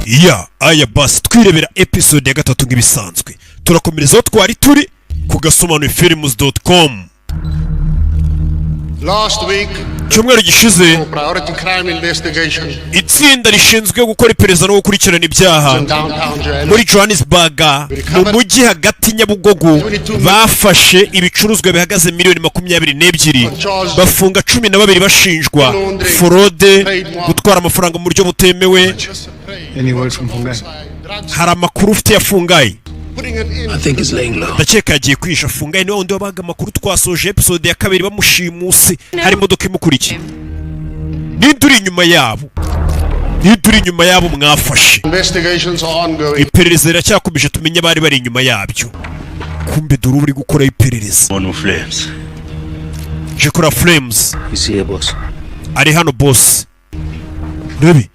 Ya aya basi, twirebera episode ya gatatu nk'ibisanzwe. Turakomereza aho twari turi ku gasobanuyefilms.com. Last week, Icyumweru gishize, priority crime investigation itsinda rishinzwe gukora iperereza no gukurikirana ibyaha in downtown Johannesburg. muri Johannesburg, mu mujyi hagati, Nyabugogo, bafashe ibicuruzwa bihagaze miliyoni 22, bafunga 12 bashinjwa forode, gutwara amafaranga mu buryo butemewe. Any word from Fungai? Hari amakuru ufite ya Fungayi? Putting an end I think he's laying low. Ndakeka yagiye kwihisha. Fungayi niwe wundi wabaga amakuru. Twasoje episode ya kabiri bamushimuse, hari imodoka imukurikiye. Ninde uri inyuma yabo? Ninde uri inyuma yabo mwafashe? Investigations are ongoing. Iperereza riracyakomeje, tumenye abari bari inyuma yabyo. Kumbe dore uri gukora iperereza. One Flames. Je kora Flames. He's here, boss. Ari hano, boss. Rebe,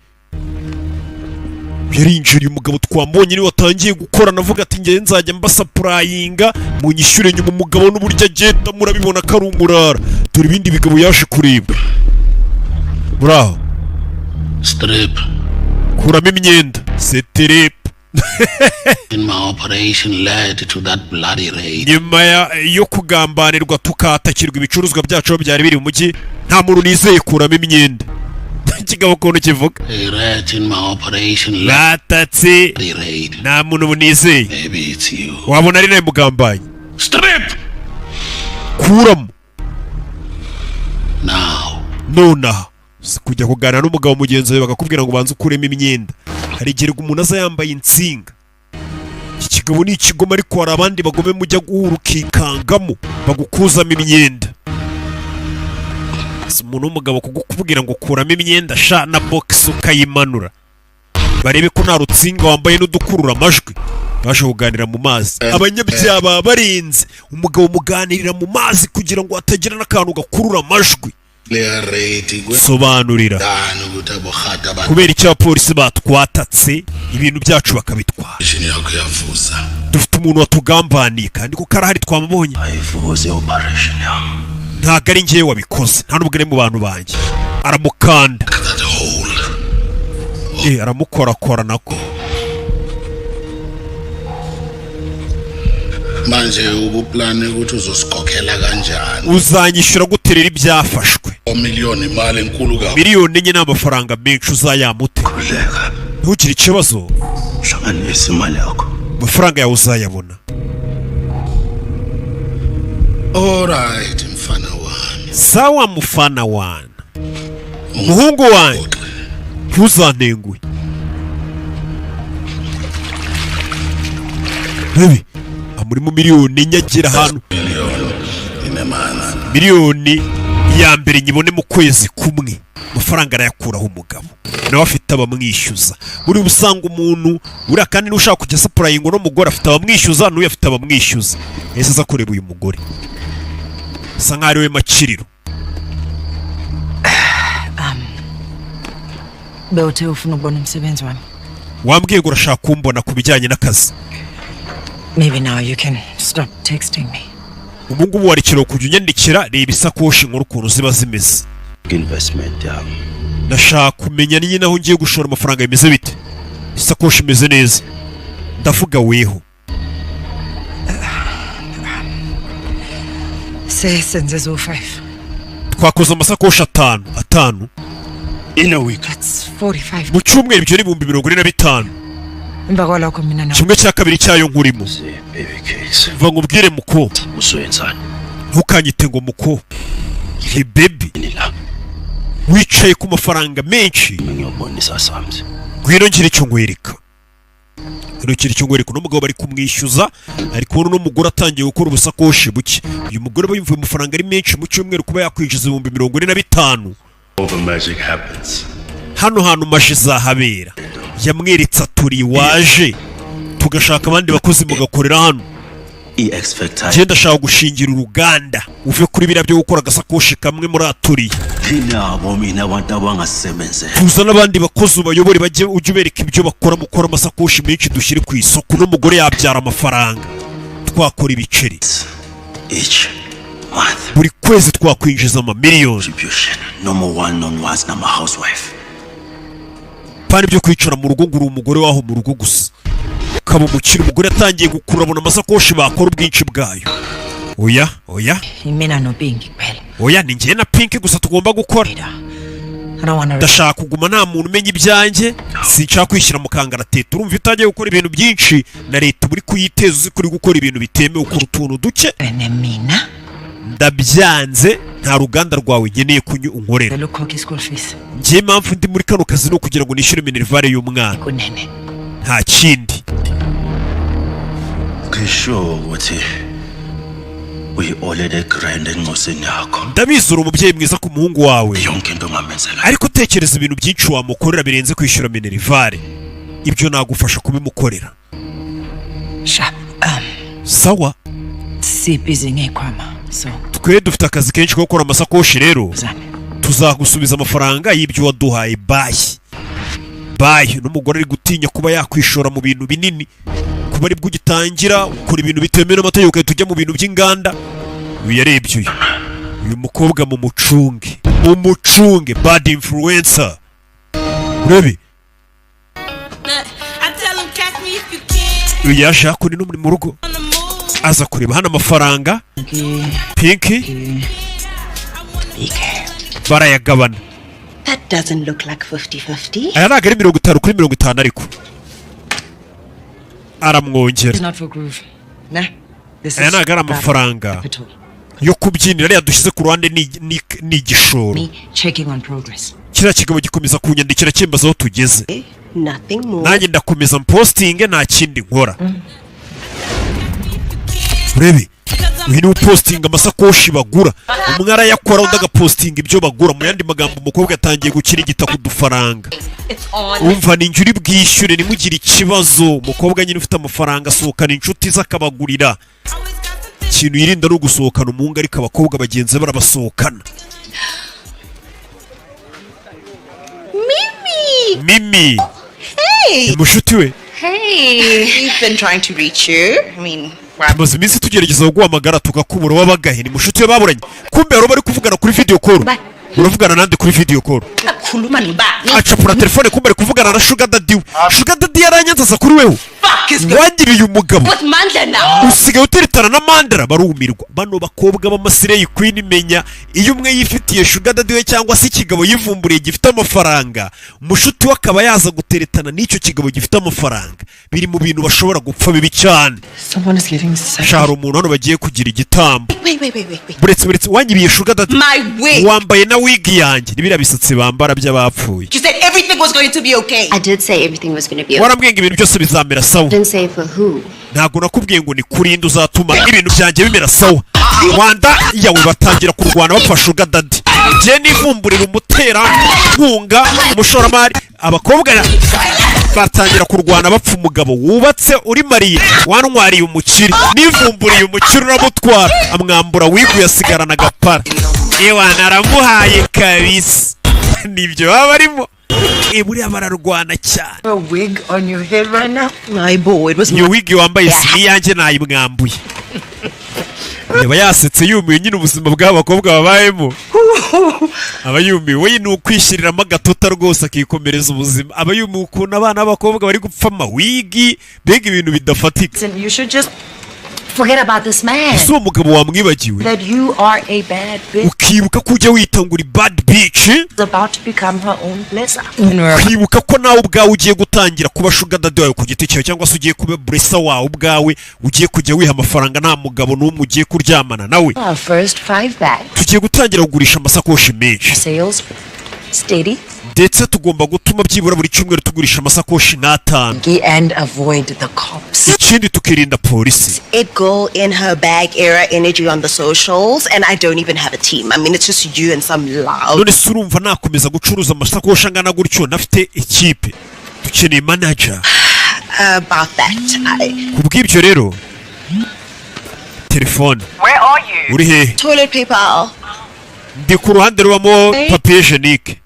yarinjiriye. Umugabo twambonye niwe watangiye gukora, navuga ati: "Ngewe nzajya mbasupplyinga, munyishyure nyuma." Umugabo n'uburyo agenda murabibona ko ari umurara. Dore ibindi bigabo yaje kureba muri aho. Strip. Kuramo imyenda, strip. In my operation led to that bloody raid. Nyuma yo kugambanirwa, tukatakirwa ibicuruzwa byacu aho byari biri mu mujyi, nta muntu nizeye. Kuramo imyenda. Ikigabo ukuntu kivuga. A rat in my operation led Batatse the raid. Nta muntu nizeye. Maybe it's you. Wabona ari nawe mugambanyi. Strip! Kuramo. Now. Nonaha si kujya kuganira n'umugabo mugenzi wawe bakakubwira ngo ubanze ukuremo imyenda. Hari igihe umuntu aza yambaye insinga. Iki kigabo ni ikigoma, ariko hari abandi bagome mujya guhura ukikangamo bagukuzamo imyenda. Si umuntu w'umugabo kugukubwira ngo kuramo imyenda sha, na box ukayimanura, barebe ko nta rutsinga wambaye n'udukurura amajwi. Baje kuganira mu mazi. Abanyabyaha baba barenze. Umugabo muganirira mu mazi kugira ngo hatagira n'akantu gakurura amajwi. Leya raid. Sobanurira. Kwenzani ukuthi abohata abantu Kubera icyo abapolisi batwatatse, ibintu byacu bakabitwara? Operation yakho yavuza. Dufite umuntu watugambaniye, kandi kuko arahari, twamubonye. Ayivuze operation yami. Ntabwo ari njyewe wabikoze, nta nubwo ari mu bantu banjye. Aramukanda. That hole. Aramukorakora nako. Manje ubuplane ukuthi uzosikhokhela kanjani? Uzanyishyura gute rero ibyafashwe? Miliyoni imali enkulu kabi. Miliyoni 4 ni amafaranga menshi, uzayamute? Khuleka. Ntugire ikibazo. Hlanganisa imali yakho. Amafaranga yawe uzayabona. Alright, mfana wami. Sawa, mufana wana, muhungu wanjye, ntuzantenguhe. Rebe, amurimo miliyoni 4 agera ahantu. Miliyoni in a month. Miliyoni ya mbere nyibone mu kwezi kumwe. Amafaranga arayakuraho. Umugabo nawe afite abamwishyuza. Buri usanga umuntu uriya kandi n'ushaka kujya supplyinga, uno mugore afite abamwishyuza, n'uyu afite abamwishyuza. Yahise aza kureba uyu mugore, asa nkaho ari we makiriro. Bewuthe ufuna ukubona umsebenzi wami. Wambwiye ngo urashaka kumbona ku bijyanye n'akazi. Maybe now you can stop texting me. Ubu ngubu warekera kujya unyandikira. Reba isakoshi nkuru ukuntu ziba zimeze. Investment yami. Ndashaka kumenya nyine aho ngiye gushora amafaranga bimeze bite. Isakoshi imeze neza, ndavuga weho. Sesenze zo-5. Twakoze amasakoshi atanu atanu. In a week. That's 45. Mu cyumweru ibyo ni 45,000. Emva kwalokho mina nawe. Kimwe cya kabiri cyayo nkurimo. Baby cakes. Mva nkubwire muko. Usuyenzani? Ntukanyite ngo muko, ni baby. La. Wicaye ku mafaranga menshi. Ngiyobonisa Sams. Ngwino ngire icyo nkwereka, ngwino ngire icyo nkwereka. Uno mugabo bari kumwishyuza, ari kubona uno mugore atangiye gukora ubusakoshi buke. Uyu mugore aba yumva amafaranga ari menshi, mu cyumweru kuba yakwinjiza 45,000. All the magic happens. Hano hantu magie izahabera. Yamweretse aturi waje tugashaka abandi bakozi mugakorera hano. I-X Factor. Ngenda ndashaka gushingira uruganda, uve kuri biriya byo gukora agasakoshi kamwe muri aturiye. Nabo mina abantu abangasebenzela. Tuza n'abandi bakozi ubayobore, bajye ujye ubereka ibyo bakora, mukora amasakoshi menshi dushyire ku isoko. N'umugore yabyara amafaranga, twakora ibiceri. Each month. Buri kwezi twakwinjiza amamiliyoni. Contribution. No more one on ones nama housewife. Pani byo kwicara mu rugo ngo uri umugore waho mu rugo gusa, ukaba umukire. Umugore yatangiye gukurura, abona amasakoshi bakora ubwinshi bwayo. Oya, oya. Mina noPinky kuphela. Oya, ni njye na Pinky gusa tugomba gukora. I don't wanna Ndashaka kuguma nta muntu umenya ibyanjye, sinshaka kwishyira mu kangaratete. Urumva, iyo utangiye gukora ibintu byinshi na leta uba uri kuyiteza, uzi ko uri gukora ibintu bitemewe, ukora utuntu duke. Mina. Ndabyanze, nta ruganda rwawe nkeneye kunyu unkorera. Lokhokha school fees. Njye impamvu ndi muri kano kazi ni ukugira ngo nishyure minerval y'umwana. Kunene. Nta kindi. Ngisho ukuthi uyi-olele grand engcosini yakho. Ndabizi, uri umubyeyi mwiza ku muhungu wawe. Yonke into ongamenzela. Ariko tekereza ibintu byinshi wamukorera birenze kwishyura minerval. Ibyo nagufasha kubimukorera. Sharp. Sawa. Si busy ngekhwama. So, Twe dufite akazi kenshi ko gukora amasakoshi, rero tuzagusubiza amafaranga y'ibyo waduhaye. Bye bye. N'umugore ari gutinya kuba yakwishora mu bintu binini, kuba aribwo ugitangira ukora ibintu bitemewe n'amategeko, ugahita ujya mu bintu by'inganda. Uyu yarebye uyu mukobwa, mu mucunge, mu mucunge, bad influencer, urebe. I tell 'em catch me if you can. Uyu yaje hakuno no muri mu rugo, aza kureba hano amafaranga. Pinky barayagabana. That doesn't look like 50-50. Aya ntabwo ari 50 kuri 50, ariko aramwongera. It's not for groove. Nah. This Aya is ntabwo ari amafaranga yo kubyinira, ariya dushyize ku ruhande ni igishoro. Me checking on progress. Kiriya kigabo gikomeza kunyandikira kimbaza aho tugeze. Nothing more. Nanjye ndakomeza mpostinge, nta kindi nkora. Urebe, uyu niwe upostinga amasakoshi bagura. Umwe arayakora, undi agapostinga ibyo bagura. Mu yandi magambo, umukobwa yatangiye gukirigita ku dufaranga. Umva, ni njye uri bwishyure, ntimugire ikibazo. Umukobwa nyine ufite amafaranga asohokana inshuti ze akabagurira. Ikintu yirinda ni ugusohokana umuhungu, ariko abakobwa bagenzi be barabasohokana. Mimi! Mimi. Hey! Ni mushuti we. Hey! We've been trying to reach you. I mean, Tumaze iminsi tugerageza kuguhamagara tukakubura. Wabagahe? Ni mushuti we baburanye. Kumbe hari bari kuvugana kuri video call. Uravugana nande kuri video call? Khuluma nobani? Acapura telefone, kumbe ari kuvugana na sugar daddy we. Sugar daddy yaranyanzaza kuri wewe, wangiriye umugabo. With Mandla now. Usigaye uteretana na Mandara. Barumirwa bano bakobwa b'amaslay queen. Menya iyo umwe yifitiye sugar daddy we cyangwa se ikigabo yivumburiye gifite amafaranga, mushuti we akaba yaza guteretana n'icyo kigabo gifite amafaranga, biri mu bintu bashobora gupfa bibi cyane. Someone is getting sick. Sha, hari umuntu hano bagiye kugira igitambo. Wait, wait, wait, wait, wait. Buretse, buretse, wanyibiye sugar daddy. My wig. Wambaye na wig yanjye. Ni biriya bisatsi bambara by'abapfuye. You said everything was going to be okay. I did say everything was going to be okay. Warambwiye ngo ibintu byose bizamera sawa. Didn't say for who. Ntabwo nakubwiye ngo ni kurinde uzatuma ibintu byanjye bimera sawa. Wanda yawe batangira kurwana bapfa sugar daddy. Njye nivumburira umuterankunga, umushoramari. Abakobwa batangira kurwana bapfa umugabo wubatse uri marié. Wantwariye umukire, nivumburiye umukire uramutwara. Amwambura wiguye, asigarana agapara. Ewana, aramuhaye kabisa, nibyo baba barimo. Buriya bararwana cyane. A wig on your head right now? My boy, it was Iyo wig wambaye si iyanjye, nayimwambuye. Yaba yasetse yumiwe nyine, ubuzima bw'abakobwa babayemo aba yumiwe. We ni ukwishyyiriramo agatota rwose, akikomereza ubuzima. Aba yumiwe ukuntu abana b'abakobwa bari gupfa amawig, mbega ibintu bidafatika. Listen, you should just forget about this man. Ese uwo mugabo wamwibagiwe? That you are a bad bitch. Ukibuka ko ujya wita ngo uri bad bitch. About to become her own blesser. Kwibuka ko nawe ubwawe ugiye gutangira kuba sugar daddy wawe ku giti cyawe, cyangwa se ugiye kuba blesser wawe ubwawe, ugiye kujya wiha amafaranga, nta mugabo n'umwe ugiye kuryamana nawe. Our first five bags. Tugiye gutangira kugurisha amasakoshi menshi. Sales steady. Ndetse tugomba gutuma byibura buri cyumweru tugurisha amasakoshi nk'atanu. And avoid the cops. Ikindi tukirinda polisi. It girl in her bag era energy on the socials, and I don't even have a team. I mean, it's just you and some loud. None se urumva nakomeza gucuruza amasakoshi angana gutyo ntafite ikipe? Dukeneye manager. About that, I Ku bw'ibyo rero, telefone. Where are you? Uri hehe? Toilet paper. Ndi ku ruhande rubamo papier hygiénique.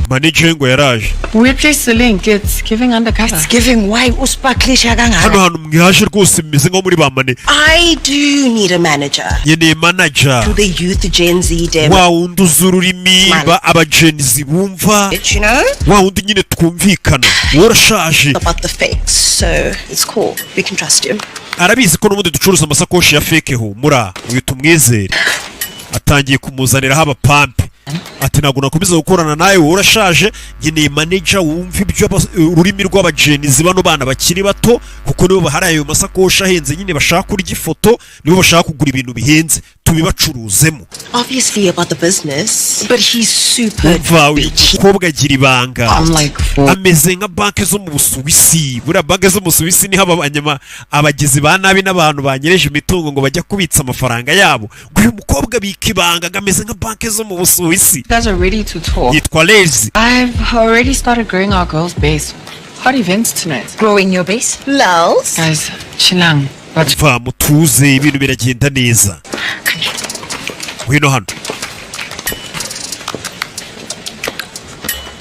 Manager ngo yaraje. Weird place to link. It's giving undercover. It's giving why uspaklisha kangaka. Hano hantu mwaje rwose bimeze nko muri bamane. I do need a manager. Nkeneye manager. To the youth Gen Z demo. Wa wundi uzi ururimi aba Gen Z bumva. You know? Wa wundi nyine twumvikana, wowe urashaje. About the fakes, so it's cool. We can trust him. Arabizi ko n'ubundi ducuruza amasakoshi ya fake. Humura, uyu tumwizere. Atangiye kumuzaniraho abapampe, ati ntabwo nakomeza gukorana nawe, wowe urashaje, nkeneye manager wumva ibyo ururimi rw'aba Gen Z, bano bana bakiri bato, kuko nibo bahari ayo masakoshi ahenze nyine, bashaka kurya ifoto, nibo bashaka kugura ibintu bihenze, tubibacuruzemo. Obviously about the business, but he's super. Umva, uyu mukobwa agira ibanga. I'm like four. Ameze nka banki zo mu Busuwisi. Buriya banki zo mu Busuwisi niho abagizi ba nabi n'abantu banyereje imitungo ngo bajya kubitsa amafaranga yabo. Ngo uyu mukobwa abika ibanga, ngo ameze nka banki zo mu Busuwisi. You guys are ready to talk. Yitwa Lezi. I've already started growing our girls' base. Hot events tonight. Growing your base? Lels. Guys, chillang. But Mva, mutuze, ibintu biragenda neza. Ngwino hano.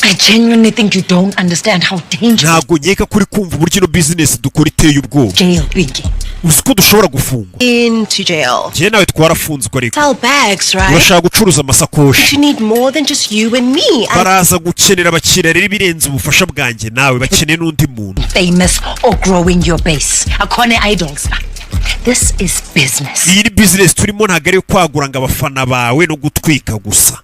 I genuinely think you don't understand how dangerous Ntabwo nkeka ko uri kumva uburyo ino bizinesi dukora iteye ubwoba. jail, Pinky. Uzi ko dushobora gufungwa? Into jail. Njyewe nawe twarafunzwe ariko. Sell bags, right? Urashaka gucuruza amasakoshi. But you need more than just you and me. I Baraza gukenera abakiriya rero ibirenze ubufasha bwanjye nawe, bakeneye n'undi muntu. Famous or growing your base. Akone idols. This is business. Iyi ni bizinesi turimo, ntabwo ari iyo kwagura ngo abafana bawe no gutwika gusa.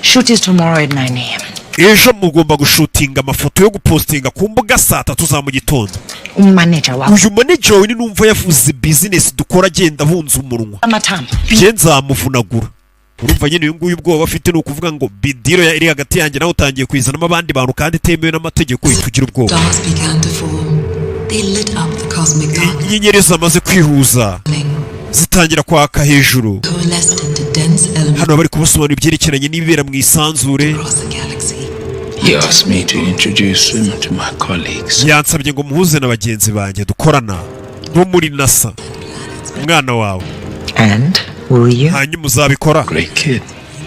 Shoot is tomorrow at 9 a.m. Ejo mugomba gushutinga amafoto yo gupostinga ku mbuga saa 3 za mu gitondo. Umanager wakho. Uyu manager wawe ni numva yavuze bizinesi dukora agenda abunza umunwa, Amathambo. njye nzamuvunagura. Urumva nyine uyu nguyu ubwoba afite ni ukuvuga ngo bidiro iri hagati yanjye nawe utangiye kuyizanamo abandi bantu kandi itemewe n'amategeko, tugira ubwoba. Stars began to form. They lit up the cosmic darkness, Inyenyeri zamaze kwihuza zitangira kwaka hejuru. coalesced into dense elements Hano bari kubasobanurira ibyerekeranye n'ibibera mu isanzure. across the galaxy. He asked me to introduce him to my colleagues. Yansabye ngo muhuze na bagenzi banjye dukorana bo muri NASA, umwana wawe. And will you? Hanyuma uzabikora? Great kid.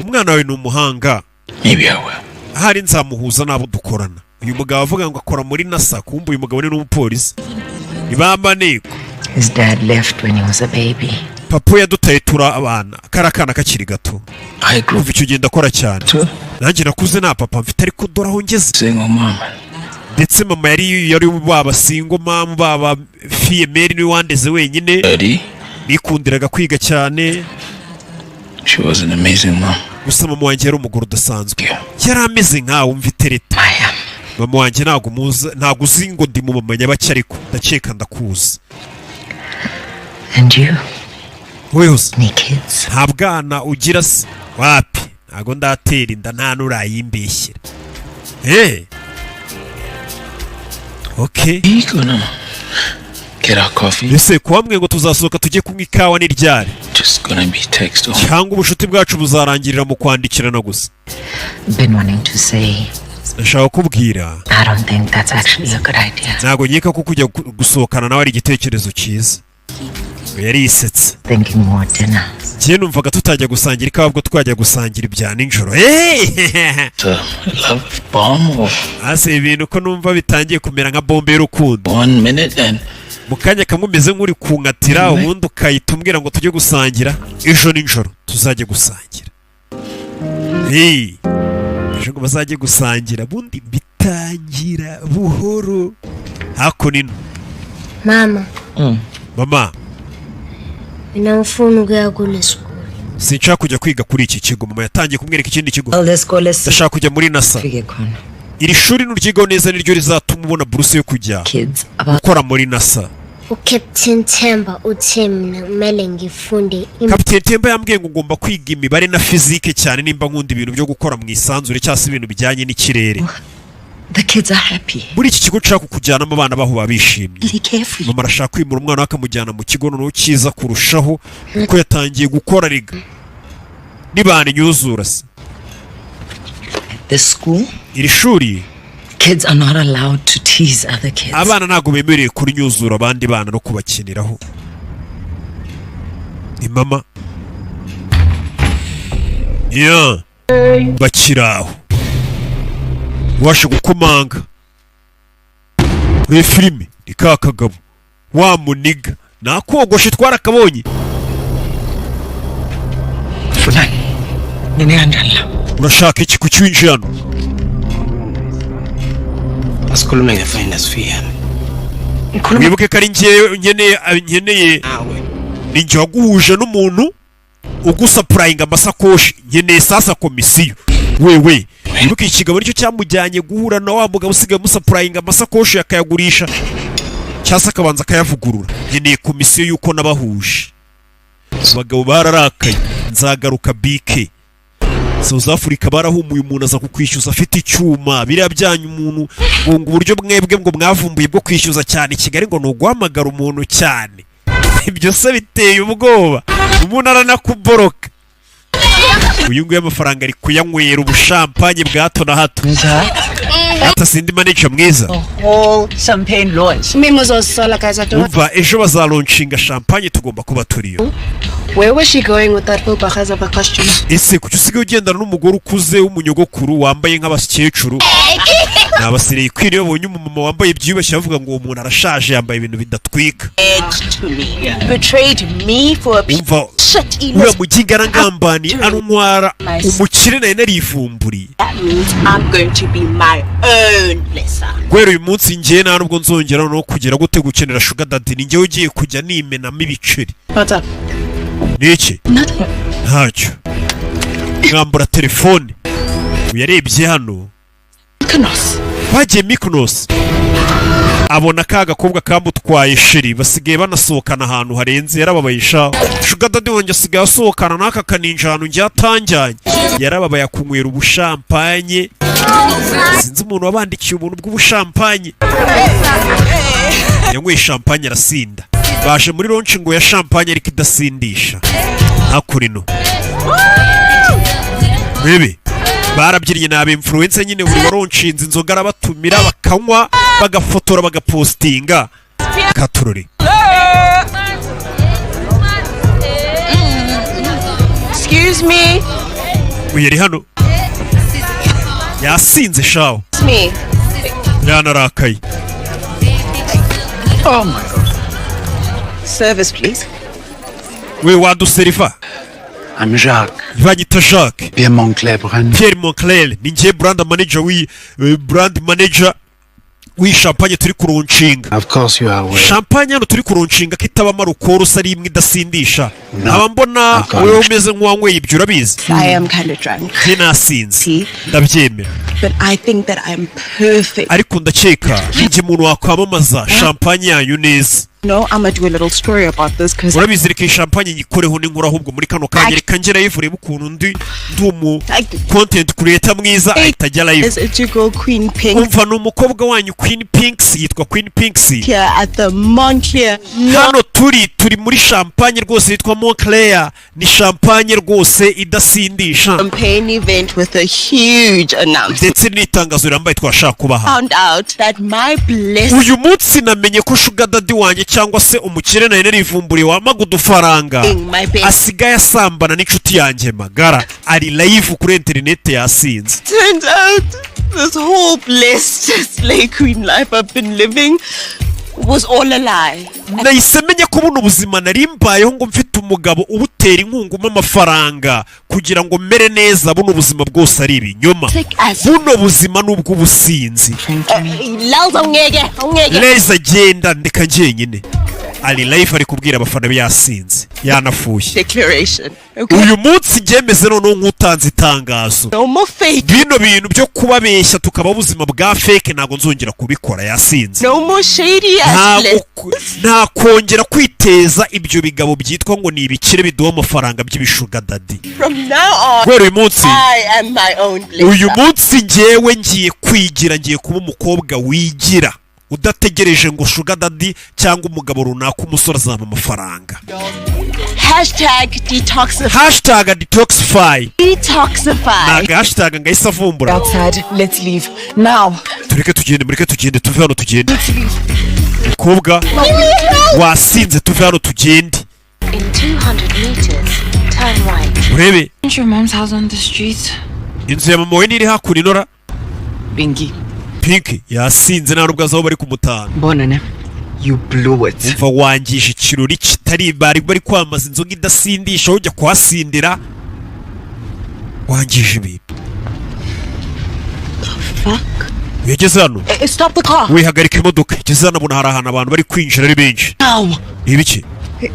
Umwana wawe ni umuhanga. Maybe I will. Ahari nzamuhuza n'abo dukorana. Uyu mugabo avuga ngo akora muri NASA, kumva uyu mugabo ni n'umupolisi ibambaneko. His dad left when he was a baby. Papa we yadutaye tura abana, kari akana kakiri gato. I grew Kuva icyo gihe ndakora cyane. to Nanjye nakuze nta papa mfite, ariko dore aho ngeze. single mom. Ndetse mama yari baba single mom, baba fille-mère, niwe wandeze wenyine. Daddy, Nikundiraga kwiga cyane. she was an amazing mom. Gusa mama wanjye yari umugore udasanzwe, yari ameze nkawe. Umva itereta mama wanjye, ntabwo muzi, ntabwo uzi ngo ndi mu mama nyabaki, ariko ndakeka ndakuzi. And you? Wowe uzi? Any kids? Nta bwana ugira se? Wapi, ntabwo ndatera inda, nta n'urayimbeshyera. Okay. We gonna get our coffee? Ese kuba ngo tuzasohoka tujye kunywa ikawa ni ryari? Just gonna be text all. Cyangwa ubucuti bwacu buzarangirira mu kwandikirana gusa? Been wanting to say, Ndashaka kukubwira. I don't think that's actually a good idea. Ntabwo nkeka ko kujya gusohokana nawe ari igitekerezo cyiza. Yari yisetse. Thinking more dinner. Njye numvaga tutajya gusangira ikawa, ahubwo twajya gusangira ibya nijoro. Hey! It's a love bomb or Ase ibintu ko numva bitangiye kumera nka bombe y'urukundo. one minute and Mu kanya kamwe umeze nk'uri kunkatira, ubundi ukahita umbwira ngo tujye gusangira ejo nijoro, tuzajye gusangira. Hey! Ejo ngo bazajye gusangira, ubundi bitangira buhoro hakuno ino. Mama, Mama. mina ngifuna ukuya kule sikolo. Sinshaka kujya kwiga kuri iki kigo. Mama yatangiye kumwereka ikindi kigo. Well, lesikole Ndashaka kujya muri NASA. sifike khona. Iri shuri nuryigaho neza niryo rizatuma ubona buruse yo kujya Kids about gukora muri NASA. UCaptain Themba uthe mina kumele ngifunde Kapiteni Temba yambwiye ngo ngomba kwiga imibare na fizike cyane nimba nkunda ibintu byo gukora mu isanzure cyangwa se ibintu bijyanye n'ikirere. The kids are happy. Muri iki kigo nshaka kukujyanamo, abana baho baba bishimye. Really carefully. Mama arashaka kwimura umwana we akamujyana mu kigo noneho cyiza kurushaho, kuko yatangiye gukora riga nibana inyuzura se. This school, Iri shuri, kids are not allowed to tease other kids. abana ntabwo bemerewe kurinyuzura abandi bana no kubakiniraho. Ni mama ya bakiri aho. Ubashe gukomanga muri filime ni ka kagabo wa muniga nakogoshe twarakabonye. Funani. Nini kanjani la? Urashaka iki? Kuki winjiye hano? Asikhulume nge-finance fee yami. Wibuke ko ari njyewe nkeneye, ni njye waguhuje n'umuntu ugusupplyinga amasakoshi. Nkeneye sasa komisiyo. Wewe wibuke iki kigabo nicyo cyamujyanye guhura na wa mugabo usigaye amusupplyinga amasakoshi, akayagurisha cyangwa se akabanza akayavugurura. Nkeneye komisiyo y'uko nabahuje. Abagabo bararakaye. Nzagaruka bike South Africa barahumuye. Umuntu aza kukwishyuza afite icyuma, biriya byanyu. Umuntu ngo uburyo mwebwe ngo mwavumbuye bwo kwishyuza cyane i Kigali ngo ni uguhamagara umuntu cyane. Ibyo se biteye ubwoba, umuntu aranakuboroka. Uyu nguyu amafaranga ari kuyanywera ubushampanye bwa hato na hato. Ata sindi manager mwiza. Whole champagne launch. Mimozosola, guys. I don't. Umva, ejo bazalaunchinga champagne, tugomba kuba turiyo. Where was she going with that full of a costume? Ese kuki usigaye ugendana n'umugore ukuze w'umunyogokuru wambaye nk'abakecuru? Ni abasiriyi kwiriye. Iyo babonye umumama wambaye ibyiyubashye bavuga ngo uwo muntu arashaje, yambaye ibintu bidatwika. To me. Betrayed me for a piece Umva, of shit. uriya muginga arangambaniye, antwara umukire nari narivumburiye. That means I'm going to be my own blesser. Guhera uyu munsi ngewe nta nubwo nzongera no kugira gute gukenera sugar daddy. Ni ngewe ugiye kujya nimenamo ibiceri. What's up? Ni iki? Nothing. Ntacyo. Mwambura telefone uyarebye hano. Mykonos. Bagiye Mykonos, abona ka gakobwa kamutwaye chéri basigaye banasohokana ahantu harenze. Yarababaye sha, sugar daddy wanjye asigaye asohokana n'aka kaninja ahantu njye atanjyanye. Yarababaye, akunywera ubushampanye. Sinzi umuntu wabandikiye ubuntu bw'ubushampanye. Yanyweye champagne arasinda. Baje muri launch ngo ya champagne ariko idasindisha. Hakurino bebe barabyinnye, ni aba influencer nyine. Buri waraunchinze inzoga arabatumira, bakanywa, bagafotora, bagapostinga katurori. Excuse me. Uyu yari hano yasinze shawo. It's me. Yanarakaye. Oh my God. Service, please. We waduseriva? I'm Jacques. Banyita Jacques. Pierre Moncler Brand. Pierre Moncler, ni njye brand manager w'iyi champagne turi kulaunchinga. Of course you are aware. Champagne hano turi kulaunchinga ko itabamo alcool, ari imwe idasindisha. Nkaba mbona wowe umeze nk'uwanyweye ibyo, urabizi. I am kind of drunk. Njye nasinze, ndabyemera. But I think that I'm perfect. Ariko ndakeka ninjye muntu wakwamamaza champagne yanyu neza. No, I'm gonna do a little story about this because Urabizi, reka iyi champagne nyikoreho n'inkuru. Ahubwo muri kano kanya reka ngere live, urebe ukuntu ndi umu content creator mwiza. Ahita ajya live. is a girl, Queen Pink, Umva, ni umukobwa wanyu Queen Pinks, yitwa Queen Pinks. here at the Montclair. Hano turi muri champagne rwose yitwa Montclair, ni champagne rwose idasindisha. Campaign event with a huge announcement. Ndetse n'itangazo rirambaye twashaka kubaha. Found out that my blessing Uyu munsi namenye ko sugar daddy wanjye cyangwa se umukire nari narivumburiye wamaga udufaranga my best asigaye asambana n'inshuti yanjye magara. Ari live kuri interineti yasinze. Turns out this whole blessed slay queen life I've been living was all a lie. Nahise menya ko buno buzima nari mbayeho ngo mfite umugabo ubutera inkunga, umpa amafaranga kugira ngo mere neza, buno buzima bwose ari ibinyoma. Buno buzima ni ubw'ubusinzi. Lelza ungeke, ungeke. Leza, genda, ndeka njyenyine. Ari live, ari kubwira abafana be, yasinze yanafushye. Declaration. Okay. Uyu munsi byemeze noneho nk'utanze itangazo. No more fake. Bino bintu byo kubabeshya tukaba ubuzima bwa fake ntabwo nzongera kubikora. Yasinze. No more shady ass Nta kongera kwiteza ibyo bigabo byitwa ngo ni ibikire biduha amafaranga by'ibisugar daddy. From now on, Guhera uyu munsi, I am my own blesser. uyu munsi ngewe ngiye kwigira, ngiye kuba umukobwa wigira udategereje ngo sugar daddy cyangwa umugabo runaka umusore azampa amafaranga. #detoxify. #detoxify. Detoxify. Ni hashtag ngahise avumbura. Outside, let's leave now. Tureke tugende, mureke tugende, tuve hano tugende. Mukobwa wasinze, tuve hano tugende. In 200 meters, turn right. Urebe. Isn't your mom's house on the street? Inzu ya mama we ntiri hakuno inora? Pinky. Pinky yasinze, nta nubwo azi aho bari kumutahana. Bona ne. You blew it. Umva, wangije ikirori kitari bari kwamaza inzoga idasindisha, aho ujya kuhasindira, wangije ibintu. Yageze hano. Stop the car. Wihagarika imodoka. Igeze hano abona hari ahantu abantu bari kwinjira ari benshi. Now. Ni ibiki?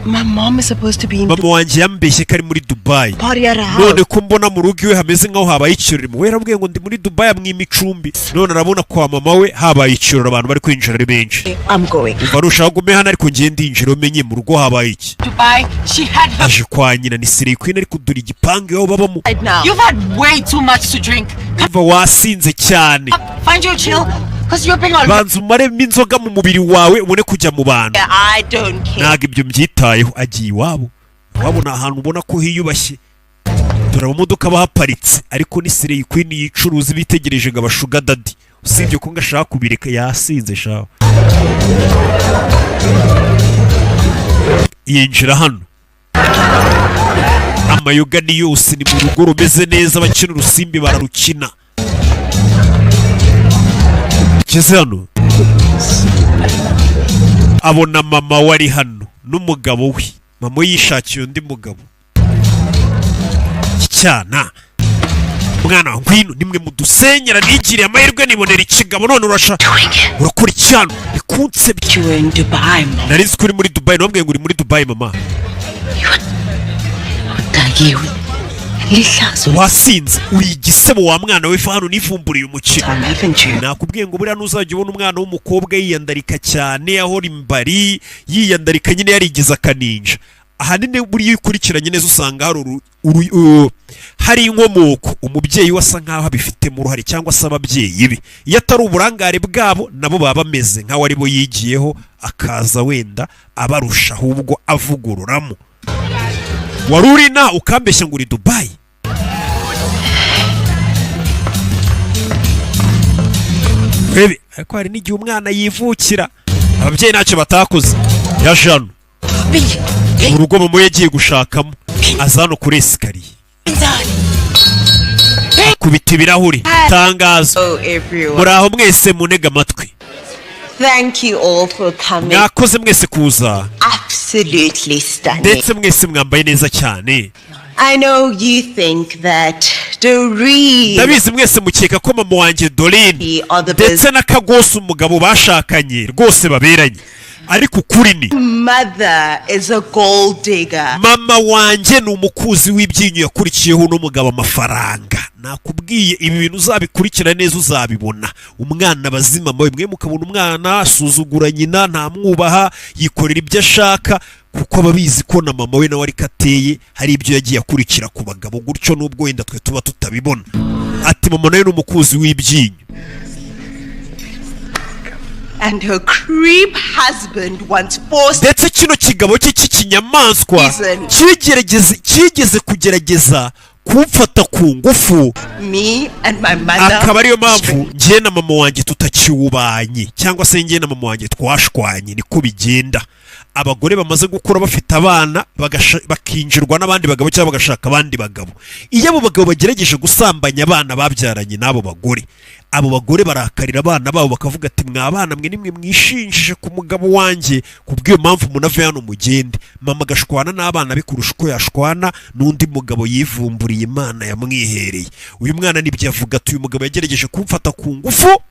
My mom is supposed to be in Mama wanjye yambeshye ko ari muri Dubayi. Party at her house. None ko mbona mu rugo iwe hameze nk'aho habaye ikirori? Mu we yarambwiye ngo ndi muri Dubayi, amwima icumbi, none arabona kwa mama we habaye ikirori, abantu bari kwinjira ari benshi. I'm going. Umva, nushaka gume hano, ariko ngiye ndinjira umenye mu rugo habaye iki. Dubai. She had her. Aje kwa nyina ni Slay Queen, ariko dore igipangu iwabo babamo. Right now. You've had way too much to drink. Umva, wasinze cyane. Find your chill, 'cause you're being a Banza umaremo inzoga mu mubiri wawe ubone kujya mu bantu. I don't care. Ntabwo ibyo mbyitayeho. Agiye iwabo. Iwabo ni ahantu ubona ko hiyubashye, dore amamodoka bahaparitse, ariko ni Slay Queen yicuruza, bitegereje ngo abasugar daddy, usibye ko ngo ashaka kubireka, yasinze shawe. Yinjira hano, amayoga ni yose, ni mu rugo rumeze neza, abakina urusimbi bararukina. Ngeze hano abona mama we ari hano n'umugabo we. Mama we yishakiye undi mugabo. Iki cyana, mwana wa ngwino, nimwe mudusenyera. Nigiriye amahirwe nibonera ikigabo, none urasha urakora icyano bikunsebye. You were in Dubai, Mom. Nari nzi ko uri muri Dubayi, nababwiye ngo uri muri Dubayi, mama. Udakiwe. Lihlazo. Wasinze, uri igisebo wa mwana we. Hano nivumburiye umukino. Haven't you? Nakubwiye ngo buriya ntuzajya ubona umwana w'umukobwa yiyandarika cyane, ahora imbari yiyandarika nyine, yarigize akaninja. Ahanini buriya iyo ukurikiranye neza usanga hari hari inkomoko, umubyeyi we asa nkaho abifitemo uruhare cyangwa se ababyeyi be. Iyo atari uburangare bwabo, nabo baba bameze nkaho ari bo yigiyeho, akaza wenda abarusha, ahubwo avugururamo. Wari uri inaha ukambeshya ngo uri Dubayi. Rebe, ariko hari n'igihe umwana yivukira ababyeyi ntacyo batakoze. Yaje hano mu rugo mama we yagiye gushakamo, aza hano kuri escalier, akubita ibirahuri. Itangazo. Oh, everyone. Muri aho mwese munega amatwi. Thank you all for coming. Mwakoze mwese kuza. Absolutely stunning. Ndetse mwese mwambaye neza cyane. I know you think that Doreen Ndabizi mwese mukeka ko mama wanjye Doreen are the ndetse na Kagosi, umugabo bashakanye, rwose baberanye, ariko ukuri ni mother is a gold digger. mama wanjye ni umukuzi w'ibyinyo, yakurikiyeho uno mugabo amafaranga. Nakubwiye, ibi bintu uzabikurikira neza uzabibona. Umwana bazima mwe mwe mukabona umwana asuzugura nyina, ntamwubaha, yikorera ibyo ashaka, kuko aba abizi ko na mama we nawe ariko ateye, hari ibyo yagiye akurikira ku bagabo gutyo, nubwo wenda twe tuba tutabibona. Ati mama nawe ni umukuzi w'ibyinyo. And her creep husband once forced Ndetse kino kigabo cye cy'ikinyamaswa kigerageze kigeze kugerageza kumfata ku ngufu, me and my mother. akaba ariyo mpamvu njye na mama wanjye tutakiwubanye, cyangwa se njye na mama wanjye twashwanye. Niko bigenda, abagore bamaze gukura bafite abana bakinjirwa n'abandi bagabo cyangwa bagashaka abandi bagabo. Iyo abo bagabo bagerageje gusambanya abana babyaranye n'abo bagore, abo bagore barakarira abana babo, bakavuga ati: "Mwa bana mwe, nimwe mwishinjije ku mugabo wanjye, ku bw'iyo mpamvu umuntu hano mugende." Mama agashwana n'abana be kurusha uko yashwana n'undi mugabo yivumburiye Imana yamwihereye. Uyu mwana nibyo avuga, ati uyu mugabo yagerageje kumfata ku ngufu,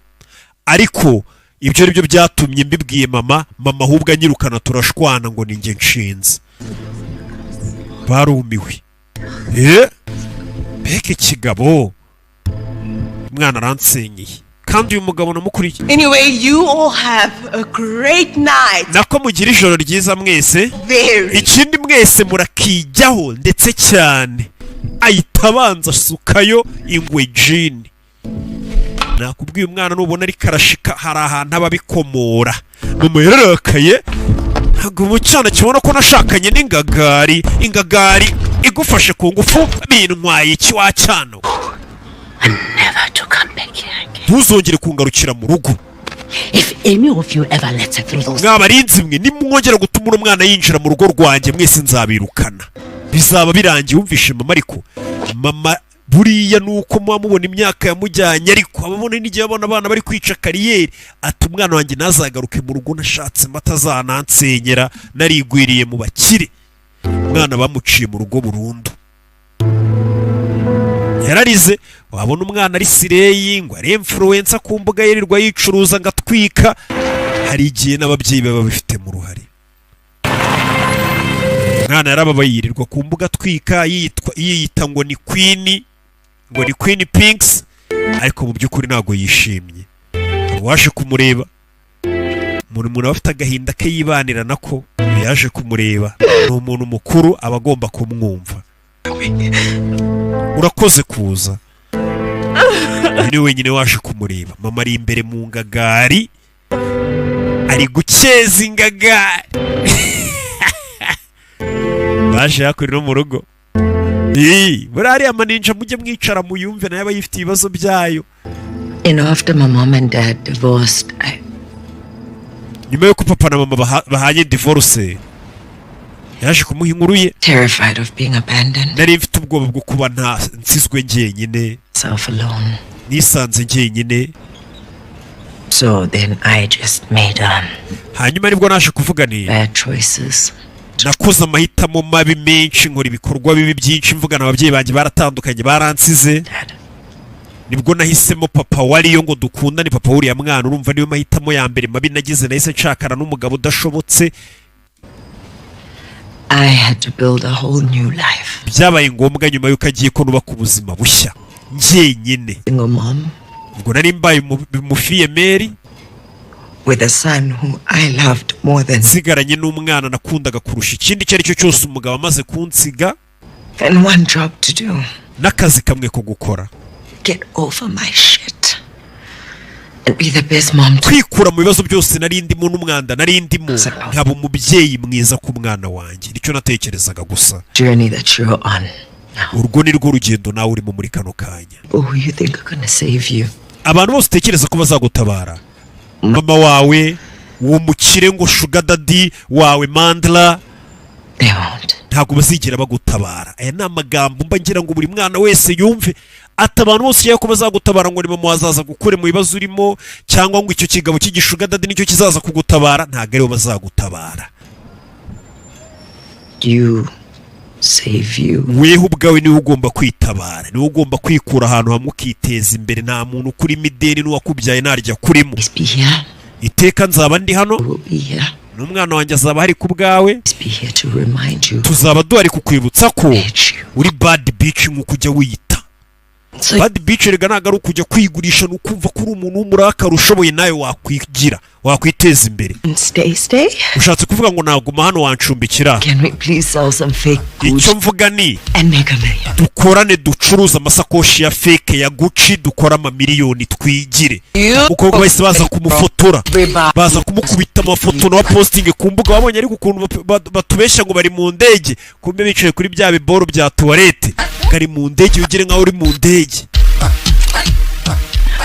ariko ibyo ari byo byatumye mbibwiye mama, mama ahubwo anyirukana, turashwana ngo ni njye nshinze. Barumiwe. Mbega ikigabo! Umwana aransenyeye, kandi uyu mugabo namukuriye. Anyway, you all have a great night. Nako mugira ijoro ryiza mwese. Very. Ikindi mwese murakijyaho ndetse cyane. Ahita abanza asukayo ingwe jini. Nakubwiye, umwana nubona ariko arashika, hari ahantu aba abikomora. Mama yararakaye, ntabwo mu cyana kibona ko nashakanye n'ingagari. Ingagari igufashe ku ngufu bintwaye iki wa cyana? Never to come back here again. Ntuzongere kungarukira mu rugo. If any of you ever lets her through those Mwabarinzi mwe, nimwongera gutuma uno mwana yinjira mu rugo rwanjye, mwese nzabirukana, bizaba birangiye. Wumvishe mama? Ariko mama Buriya ni uko muba mubona imyaka yamujyanye, ariko ababona n'igihe abona abana bari kwica career. Ati umwana wanjye ntazagaruke mu rugo nashatse, atazanansenyera, narigwiriye mu bakire. Umwana bamuciye mu rugo burundu, yararize. Wabona umwana ari slay, ngo ari influencer ku mbuga, yirirwa yicuruza ngo atwika. Hari igihe n'ababyeyi baba babifitemo uruhare. Umwana yarababaye, yirirwa ku mbuga atwika, yitwa yiyita ngo ni queen, ngo ni Queen Pinks, ariko mu by'ukuri ntabwo yishimye. Hari uwaje kumureba. Umuntu aba afite agahinda ke yibanira nako. Yaje kumureba, ni umuntu mukuru, aba agomba kumwumva. Urakoze kuza. Uyu ni wenyine waje kumureba. Mama ari imbere mu ngagari, ari gukeza ingagari. Baje hakurya no mu rugo. Ii, buriya ariya maninja mujye mwicara muyumve, nayo aba yifitiye ibibazo byayo. After my mom and dad divorced, I Nyuma y'uko papa na mama bahanye divorce, yaje kumuha inkuru ye. terrified of being abandoned, Nari mfite ubwoba bwo kuba nta nsizwe njyenyine. self alone. Nisanze njyenyine. So then I just made Hanyuma nibwo naje kuvuga nti bad choices. Nakoze amahitamo mabi menshi, nkora ibikorwa bibi byinshi, mvugana ababyeyi banjye baratandukanye, baransize. Nibwo nahisemo papa wariyo ngo dukundane, papa wuriya mwana. Urumva niyo mahitamo ya mbere mabi nagize, nahise nshakana n'umugabo udashobotse. I had to build a whole new life. Byabaye ngombwa nyuma y'uko agiye ko nubaka ubuzima bushya njyenyine. Single mom Ubwo nari mbaye umufille-mère with a son whom I loved more than nsigaranye n'umwana nakundaga kurusha ikindi icyo ari cyo cyose, umugabo amaze kunsiga, and one job to do. n'akazi kamwe ko gukora. Get over my shit and be the best mom to Kwikura mu bibazo byose nari ndimo n'umwanda nari ndimo, nkaba umubyeyi mwiza ku mwana wanjye. Nicyo natekerezaga gusa. journey that you're on. Urwo ni rwo rugendo nawe urimo muri kano kanya. People who you think are gonna save you. Abantu bose utekereza ko bazagutabara, mama wawe, uwo mukire ngo sugar daddy wawe Mandla, They won't. ntabwo bazigera bagutabara. Aya ni amagambo mba ngira ngo buri mwana wese yumve. Ati abantu bose iyo ko bazagutabara, ngo ni mama wazaza gukure mu bibazo urimo, cyangwa ngo icyo kigabo cy'igisugar daddy nicyo kizaza kugutabara, ntabwo aribo bazagutabara. You save you. Weho ubwawe niwe ugomba kwitabara, niwe ugomba kwikura ahantu hamwe ukiteza imbere. Nta muntu ukurimo ideni, n'uwakubyaye ntarya kurimo. Be here. Iteka nzaba ndi hano. Will be here. N'umwana wanjye azaba hari ku bwawe. Be here to remind you. Tuzaba duhari kukwibutsa ko uri bad bitch nk'uko ujya wiyita bad bitch. Rega ntabwo ari ukujya kwigurisha, ni ukumva ko uri umuntu w'umurakara ushoboye, nawe wakwigira, wakwiteza imbere. Stay, stay. Ushatse kuvuga ngo naguma hano, wancumbikira? Can we please sell some fake goods Icyo mvuga ni and make a million? dukorane, ducuruze amasakoshi ya fake ya Gucci, dukore amamiliyoni, twigire. Umukobwa bahise baza kumufotora, baza kumukubita amafoto na posting ku mbuga. Wabonye ariko ukuntu batubeshya ngo bari mu ndege, kumbe bicaye kuri bya biboro bya toilette. Kari mu ndege, ugire nkaho uri mu ndege.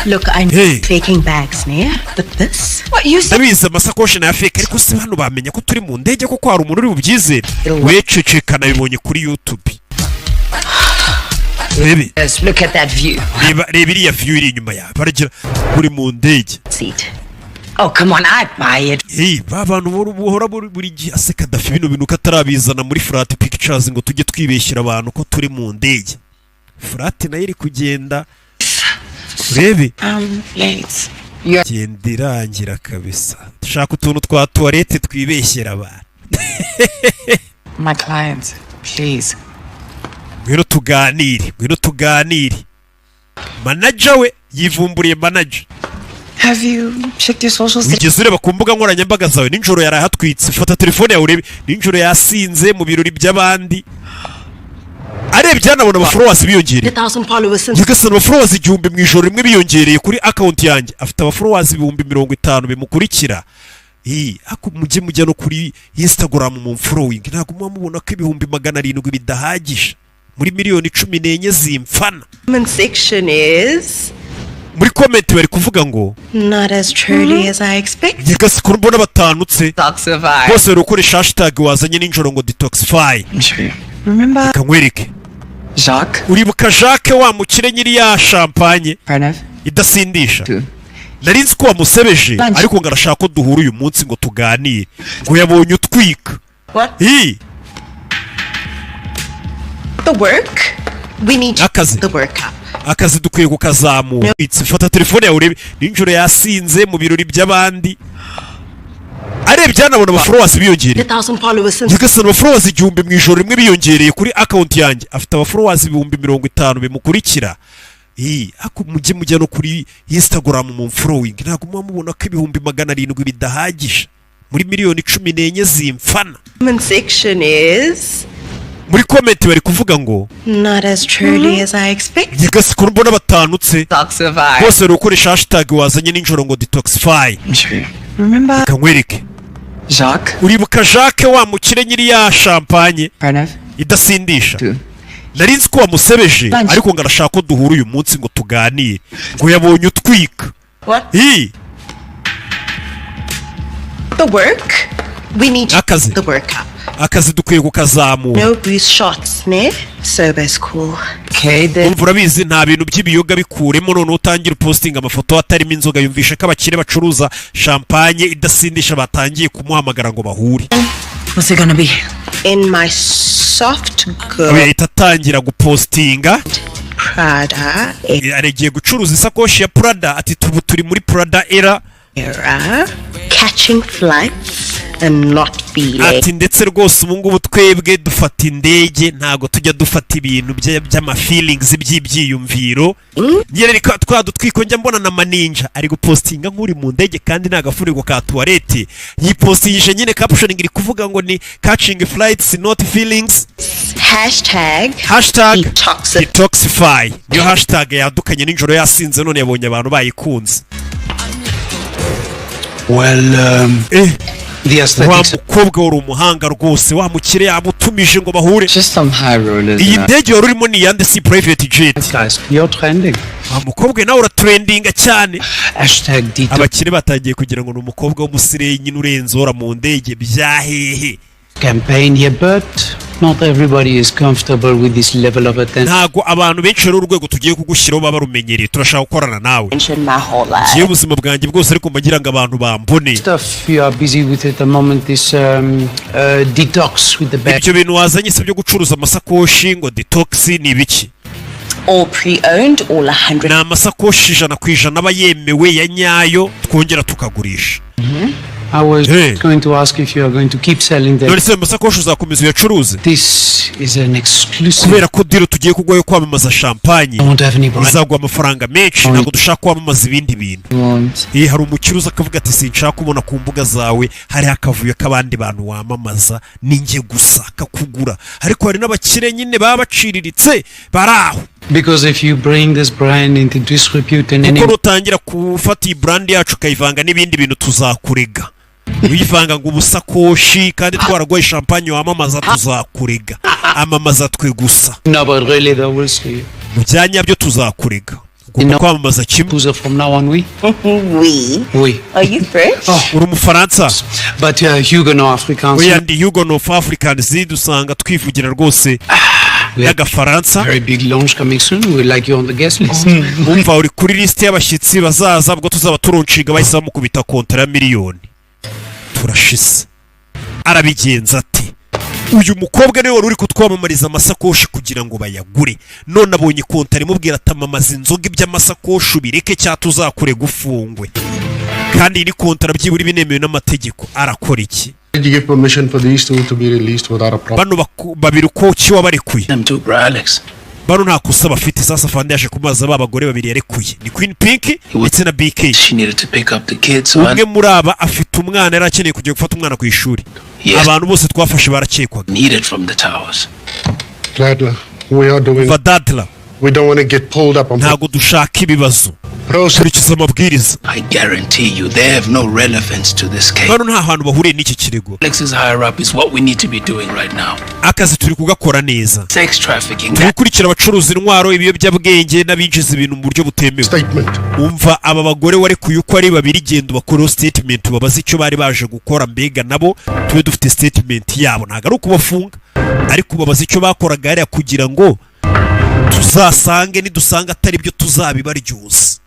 Look, I'm Hey. faking bags, ne? But this? What you said? Ndabizi amasakoshi na fake, ariko si hano bamenya ko turi mu ndege kuko hari umuntu uri bubyizere? Wececeka, nabibonye kuri YouTube. Rebe. Yes, look at that view. Reba, reba iriya view iri inyuma yawe, baragira uri mu ndege. Seat. Oh, come on, I'd buy it. Hey, ba bantu buhora buri gihe aseka Dafi, bino bintu ko atarabizana muri flat pictures ngo tujye twibeshyira abantu ko turi mu ndege. Flat nayo iri kugenda, urebe. Late. Genda irangira kabisa. Dushaka utuntu twa toilette twibeshyera abantu. My clients, please. Ngwino tuganire, ngwino tuganire. Manager we yivumburiye, manager. Have you checked your socials? Wigeze ureba ku mbuga nkoranyambaga zawe? Nijoro yaraye ahatwitse. Fata telefone yawe urebe. Nijoro yasinze mu birori by'abandi. Arebye yanabona abafollowers biyongereye. 1,000 followers since. Nyagasani, abafollowers 1000 mu ijoro rimwe biyongereye kuri account yanjye. Afite abafollowers 50,000 bimukurikira. Ii, ako mujye mujya no kuri Instagram mu following. Ntabwo muba mubona ko 700,000 bidahagije muri miliyoni 14 zimfana? Comment section is Muri comment bari kuvuga ngo not as truly as I expected. Nyagasani, ko mbona batanutse Detoxify. bose bari gukoresha hashtag wazanye nijoro ngo detoxify. Remember Reka nkwereke. Jacques? Uribuka Jacques, wa mukire nyiri ya champagne Pranav? idasindisha? Nari nzi ko wamusebeje, ariko ngo arashaka ko duhura uyu munsi ngo tuganire, ngo yabonye utwika. What? Hi. The work? We need Akazi. the work up. Akazi dukwiye kukazamura. Fata telefone yawe urebe. Nijoro yasinze mu birori by'abandi, arebye yanabona abafollowers biyongereye. 1,000 followers since. Nyagasani, abafollowers 1000 mu ijoro rimwe biyongereye kuri account yanjye. Afite abafollowers 50,000 bimukurikira. Ii, ako mujye mujya no kuri Instagram mu following, ntabwo muba mubona ko 700,000 bidahagije muri miliyoni 14 zimfana? Comment section is Muri comment bari kuvuga ngo not as truly as I expected. Nyagasani, ko mbona batanutse bose bari gukoresha hashtag wazanye nijoro ngo detoxify. Remember Reka nkwereke. Jacques? Uribuka Jacques, wa mukire nyiri ya champagne Pranav? idasindisha? Nari nzi ko wamusebeje, ariko ngo arashaka ko duhura uyu munsi ngo tuganire, ngo yabonye utwika. What? Hi. The work? We need Akazi. the work up. Akazi dukwiye kukazamura. No booze shots, ne? Sober is cool. Okay, then. Umva, urabizi, nta bintu by'ibiyoga, bikuremo, noneho utangire upostinga amafoto atarimo inzoga. Yumvisha ko abakire bacuruza champagne idasindisha batangiye kumuhamagara ngo bahure. What's it gonna be? In my soft Ubu girl yahita atangira gupostinga. Prada Agiye gucuruza isakoshi ya Prada, ati tubu turi muri Prada era. era, catching flights and not feeling. Ati ndetse rwose ubu ngubu twebwe dufata indege, ntabwo tujya dufata ibintu by'amafeelings, by'ibyiyumviro. Nyereka twa dutwiko njya mbona na maninja ari gupostinga nk'uri mu ndege, kandi nta gafuniko ka tuwarete. Yipostingije nyine, captioning iri kuvuga ngo ni catching flights, not feelings. Hashtag Hashtag detoxify. detoxify niyo hashtag yadukanye nijoro yasinze, none yabonye abantu bayikunze. Well, the Wa aesthetics. mukobwa wari umuhanga rwose, wa mukire yamutumije ngo bahure. Just some high rollers. Iyi ndege wari urimo ni iyande? Si private jet? Guys, you're trending. Wa mukobwa nawe uratrendinga cyane. Hashtag detox. Abakire batangiye kugira ngo ni umukobwa w'umusire nyine urenze uhora mu ndege bya hehe. Campaign here, but not everybody is comfortable with this level of attention. Ntabwo abantu benshi rero urwego tugiye kugushyiraho baba barumenyereye. Turashaka gukorana nawe. My whole life. Ngiye ubuzima bwanjye bwose, ariko mba ngira ngo abantu bambone. Stuff you are busy with at the moment is detox with the bag. Ibyo bintu wazanye se byo gucuruza amasakoshi ngo detox ni ibiki? All pre-owned, all 100. Ni amasakoshi 100% aba yemewe ya nyayo, twongera tukagurisha. I was Hey. going to ask if you are going to keep selling them. None se ayo masakoshi uzakomeza uyacuruze? This is an exclusive. Kubera ko deal tugiye kuguha yo kwamamaza champagne I won't have any brand. izaguha amafaranga menshi, ntabwo dushaka kwamamaza ibindi bintu. Iyo hari umukire akavuga ati sinshaka kubona ku mbuga zawe hariho akavuyo k'abandi bantu wamamaza, ni njye gusa, kakugura. Ariko hari n'abakire nyine baba baciriritse bari aho. Because if you bring this brand into disrepute in any Kuko nutangira gufata iyi brand yacu ukayivanga n'ibindi bintu, tuzakurega. Uyivanga ngo ubusakoshi kandi twaraguhaye champagne wamamaza, tuzakurega. Amamaza twe gusa. No, but really, though, we'll see. Mu bya nyabyo tuzakurega. Ugomba kwamamaza kimwe. From now on, we. We. Oui. Are you French? Uri umufaransa? But Huguenot Afrikaans. Oya, ndi Huguenot of Africans, dusanga twivugira rwose y'agafaransa. Very big launch coming soon. We'd like you on the guest list. Umva, uri kuri lisite y'abashyitsi bazaza ubwo tuzaba turonshinga. Bahise bamukubita kontara ya miliyoni. Turashize. Arabigenza ati uyu mukobwa niwe wari uri kutwamamariza amasakoshi kugira ngo bayagure, none abonye kontara imubwira atamamaza inzoga, iby'amasakoshi ubireke cyangwa tuzakure gufungwe. Kandi iyi ni kontara byibura ibinemewe n'amategeko. Arakora iki? Did you give permission for these two to be released without a problem? Bano babiri uko ki wabarekuye? Bano nta kosa bafite. Sasa fande yaje kumaza ba bagore babiri yarekuye, ni Queen Pink ndetse na BK. Umwe muri aba afite umwana, yari akeneye kujya gufata umwana ku ishuri. Abantu bose twafashe barakekwaga. Needed from the towers. Gladler, we are doing. Vadadla. We don't want to get pulled up on. Ntabwo dushaka ibibazo, kurikiza amabwiriza. I guarantee you they have no relevance to this case. Bano nta hantu bahuriye n'iki kirego. Alex's higher up is what we need to be doing right now. Akazi turi kugakora neza. Sex trafficking. Turi gukurikira abacuruza intwaro, ibiyobyabwenge n'abinjiza ibintu mu buryo butemewe. Umva, aba bagore warekuye uko ari babiri, genda ubakoreho statement, ubabaze icyo bari baje gukora. Mbega nabo tube dufite statement yabo. Ntabwo ari ukubafunga, ariko ubabaze icyo bakoraga hariya kugira ngo Tuzasange nidusanga atari byo tuzabibaryoza.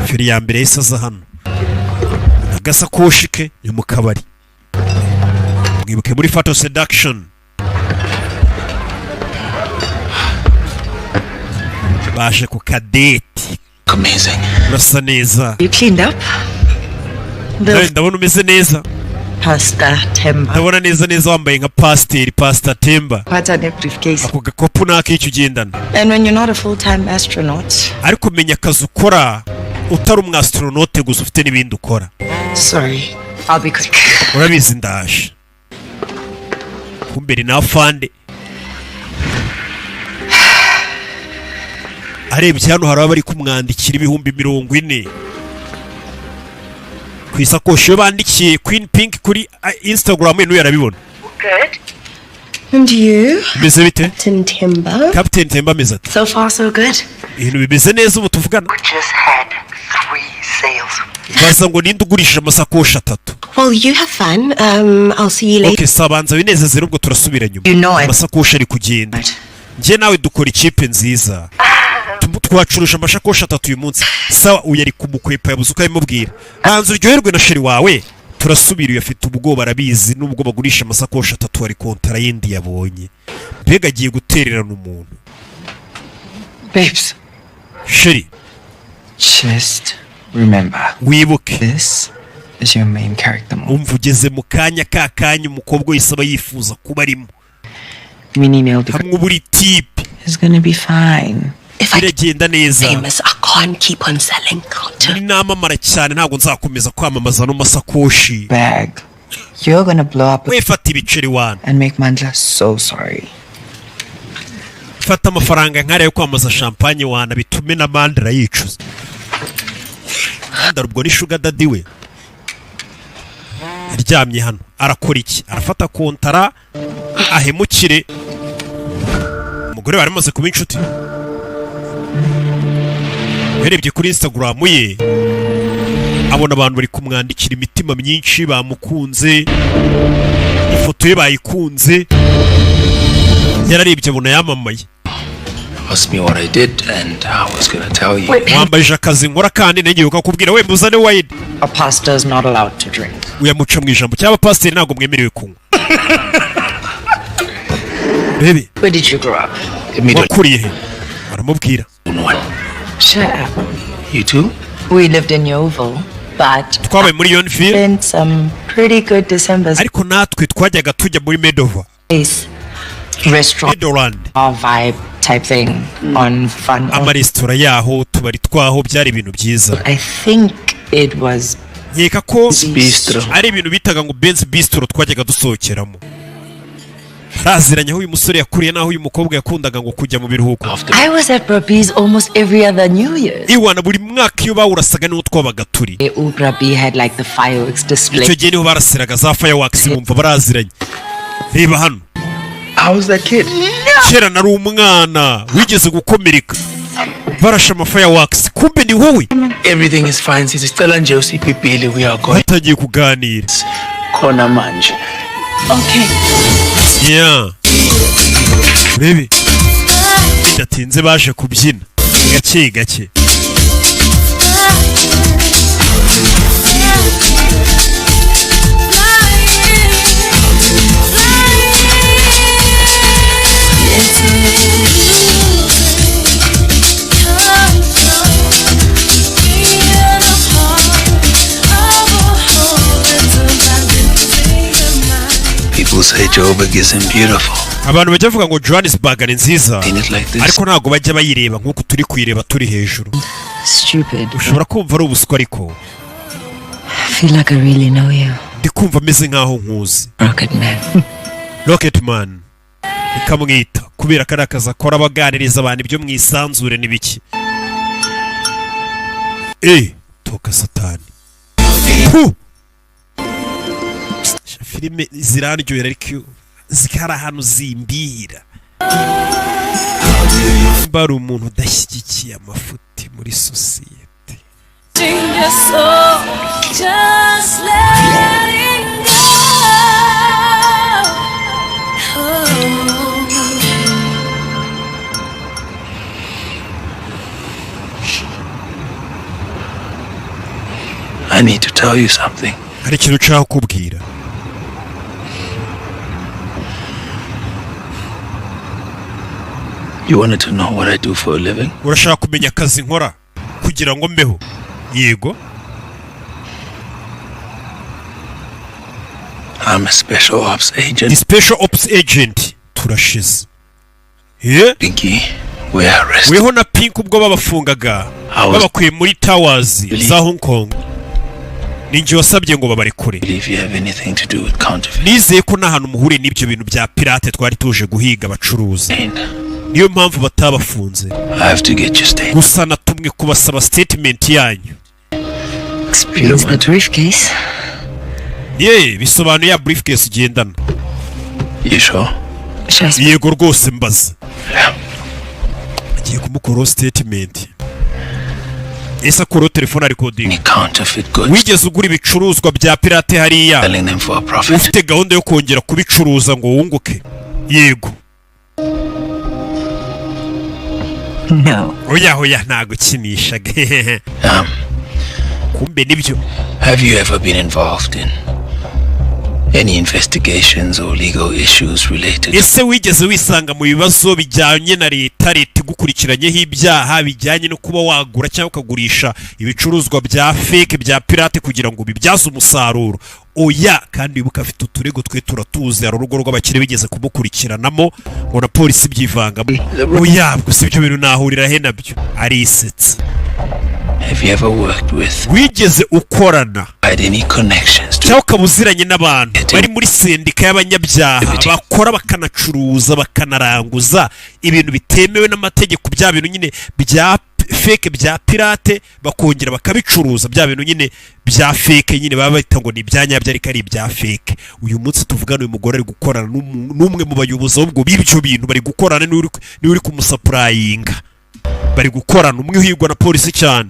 Feri ya mbere yahise aza hano, agasakoshi ke ni mu kabari. Mwibuke muri Fatal Seduction baje ku kadeti. Amazing. Urasa neza. You cleaned up? Nawe ndabona umeze neza. Pastor Temba. Ndabona neza neza wambaye nka pasiteri, Pastor Temba. Pata ne briefcase. Ako gakopu ni ak'icyo ugendana? And when you're not a full-time astronaut. Ariko umenya akazi ukora utari umwastronaute gusa, ufite n'ibindi ukora. Sorry. I'll be quick. Urabizi, ndaje kumbere na fande. Arebye hano hari abari kumwandikira 40,000 ku isakoshi. Iyo bandikiye Queen Pink kuri Instagram ye n'uyu arabibona. Good. And you? Bimeze bite? Captain Timber. Captain Temba ameze ati? So far, so good. Ibintu bimeze neza ubu tuvugana. Just had three sales. Baza ngo ninde ugurishije amasakoshi atatu. Well, you have fun. I'll see you later. Okay, sabanza winezeze, ubwo turasubira nyuma. You know it. Amasakoshi ari kugenda. Njye nawe dukora ikipe nziza. Twacuruje amashakoshi atatu uyu munsi. Sawa, uyu ari kumukwepa, yabuze uko abimubwira. Banza uryoherwe na chéri wawe, turasubira. Uyu afite ubwoba, arabizi nubwo bagurisha amasakoshi atatu hari kontara yindi yabonye. Mbega agiye gutererana umuntu. Babes, Chéri. just remember, wibuke, this is your main character moment. Umva, ugeze mu kanya ka kanya umukobwa wese aba yifuza kuba arimo. Mini nailed the Hamwe uba uri type. It's gonna be fine. Biragenda neza. Famous. I can't keep on selling culture. Ni namamara cyane ntabwo nzakomeza kwamamaza no masakoshi. Bag. You're gonna blow up We fata ibiceri wana. and make Mandla so sorry. Fata amafaranga nk'ariya yo kwamamaza champagne wana, bitume na Mandela yicuza. Mandela ubwo ni sugar daddy we. Aryamye hano arakora iki? Arafata kontara ahemukire umugore bari bamaze kuba inshuti. Urebye kuri Instagram ye abona abantu bari kumwandikira imitima myinshi, bamukunze, ifoto ye bayikunze. Yararebye abona yamamaye. Asked me what I did, and I was gonna tell you. Wambaje akazi nkora kandi ntegewe ukakubwira. We muzane wine. A pastor is not allowed to drink. Uyamuca mu ijambo cyangwa pasiteri ntabwo mwemerewe kunywa, baby. Where did you grow up? Wakuriye he? Baramubwira. Shut up. You too? We lived in Yeovil, but Twabaye muri Yonville. spent some pretty good Decembers. Ariko natwe twajyaga tujya muri Medova. Place, restaurant, Meadowland. bar vibe type thing on fun. Amaresitora yaho, utubari twaho, byari ibintu byiza. I think it was Nkeka ko Bistro. ari ibintu bitaga ngo Benz Bistro twajyaga dusohokeramo. Baraziranye aho uyu musore yakuriye n'aho uyu mukobwa yakundaga ngo kujya mu biruhuko. I was at Brabi's almost every other New Year's. Iwana buri mwaka iyo bawurasaga niho twabaga turi. Brabi had like the fireworks display. Icyo gihe niho barasiraga za fireworks. Bumva baraziranye. Reba hano. How's that kid? Kera nari umwana wigeze gukomereka barashe ama fireworks, kumbe ni wowe. Everything is fine. Sisicela nje usipipili, we are going. Batangiye kuganira. Khona manje. Okay. Yeah. Urebe, bidatinze baje kubyina gake gake. People say Joburg isn't beautiful. Abantu bajya bavuga ngo Johannesburg ni nziza, Seen it like this. ariko ntabwo bajya bayireba nk'uko turi kuyireba turi hejuru. Stupid. Ushobora kumva ari ubuswa, ariko I feel like I really know you. ndi kumva ameze nk'aho nkuzi. Rocket Man. Rocket Man ikamwita kubera ko ari akazi akora, abaganiriza abantu ibyo mu isanzure n'ibiki. Toka satani. Pu! Filime ziraryohera, ariko iyo zikari ahantu zimbira nimba ari umuntu udashyigikiye amafuti muri sosiyete. Just letting go. Oh. I need to tell you something. Hari ikintu nshaka kukubwira. You wanted to know what I do for a living? Urashaka kumenya akazi nkora kugira ngo mbeho? Yego. I'm a special ops agent. Ni special ops agent. Turashize ye. Pinky, we arrested. Weho na Pink ubwo babafungaga, babakuye muri towers za Hong Kong, ninjye wasabye ngo babarekure. Believe you have anything to do with counterfeit. Nizeye ko nta hantu muhuriye n'ibyo bintu bya pirate twari tuje guhiga abacuruzi, niyo mpamvu batabafunze. I have to get your statement. Gusa natumwe kubasaba statement yanyu. Explains the briefcase. Ye, bisobanuye ya briefcase ugendana. You sure? Yego rwose, mbaza. Agiye kumukuraho statement. Ese akuraho telefone ari kodinga. Counterfeit goods. Wigeze ugura ibicuruzwa bya pirate hariya Selling them for a profit. ufite gahunda yo kongera kubicuruza ngo wunguke? Yego. No. Oya, oya, ntago ukinishaga. Kumbe nibyo. Have you ever been involved in any investigations or legal issues related Ese wigeze wisanga mu bibazo bijyanye na leta, leta igukurikiranyeho ibyaha bijyanye no kuba wagura cyangwa ukagurisha ibicuruzwa bya fake, bya pirate, kugira ngo ubibyaze umusaruro? Oya. Kandi wibuke afite uturego twe turatuzi, hari urugo rw'abakire bigeze kumukurikiranamo ngo na polisi ibyivangamo. Oya, gusa ibyo bintu nahurira he nabyo? Arisetsa. Have you ever worked with, Wigeze ukorana had any connections to cyangwa ukaba uziranye n'abantu bari muri sendika y'abanyabyaha bakora bakanacuruza bakanaranguza ibintu bitemewe n'amategeko, bya bintu nyine bya fake, bya pirate, bakongera bakabicuruza, bya bintu nyine bya fake nyine baba bahita ngo ni ibya nyabyo ariko ari ibya fake? Uyu munsi tuvugana, uyu mugore ari gukorana n'umwe mu bayobozi ahubwo b'ibyo bintu bari gukorana, niwe uri kumusupplyinga, bari gukorana, umwe uhigwa na polisi cyane.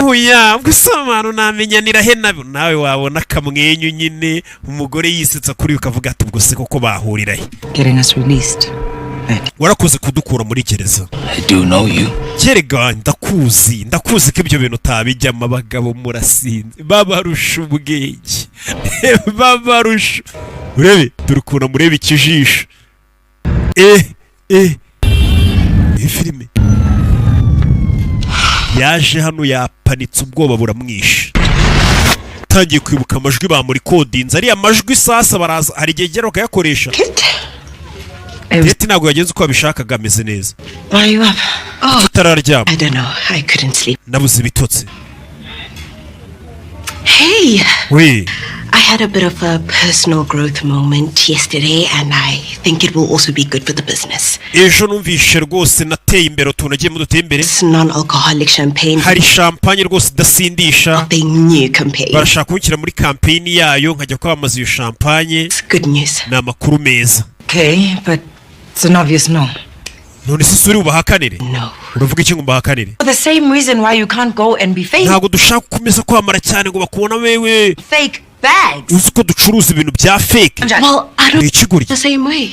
Oya, gusa abantu namenyanira he nabo? Nawe wabona akamwenyu nyine, umugore yisetsa kuri we, ukavuga ati ubwo se koko bahurira he? Getting us released. Warakoze kudukura muri gereza. I do know you. Kerega ndakuzi, ndakuzi ko ibyo bintu utabijyamo. Abagabo murasinze, babarusha ubwenge, babarusha. Urebe dore ukuntu amureba ikijisho. Iyi filime yaje hano yapanitse, ubwoba buramwishe, utangiye kwibuka amajwi bamurikodinze, ariya majwi sasa baraza hari igihe igera bakayakoresha. Date ntabwo yagenze uko wabishakaga. Ameze neza. Why are you up? Oh, Utararyama? I don't know. I couldn't sleep. Nabuze ibitotsi. Hey, We. I had a bit of a personal growth moment yesterday, and I think it will also be good for the business. Ejo numvishe rwose nateye imbere, utuntu nagiyemo duteye imbere. It's non-alcoholic champagne. Hari champagne rwose idasindisha. The new campaign. Barashaka kunshyira muri campaign yayo nkajya kwamamaza iyo champagne. Good news. Ni amakuru meza. Okay, but it's an obvious no. None se uri bubahakanire? No. Uravuga iki ngo mbahakanire? For the same reason why you can't go and be fake. Ntabwo dushaka gukomeza kwamara cyane ngo bakubona wewe. Fake bags. Uzi ko ducuruza ibintu bya fake. Well, I don't Ni ikigoryi. the same way.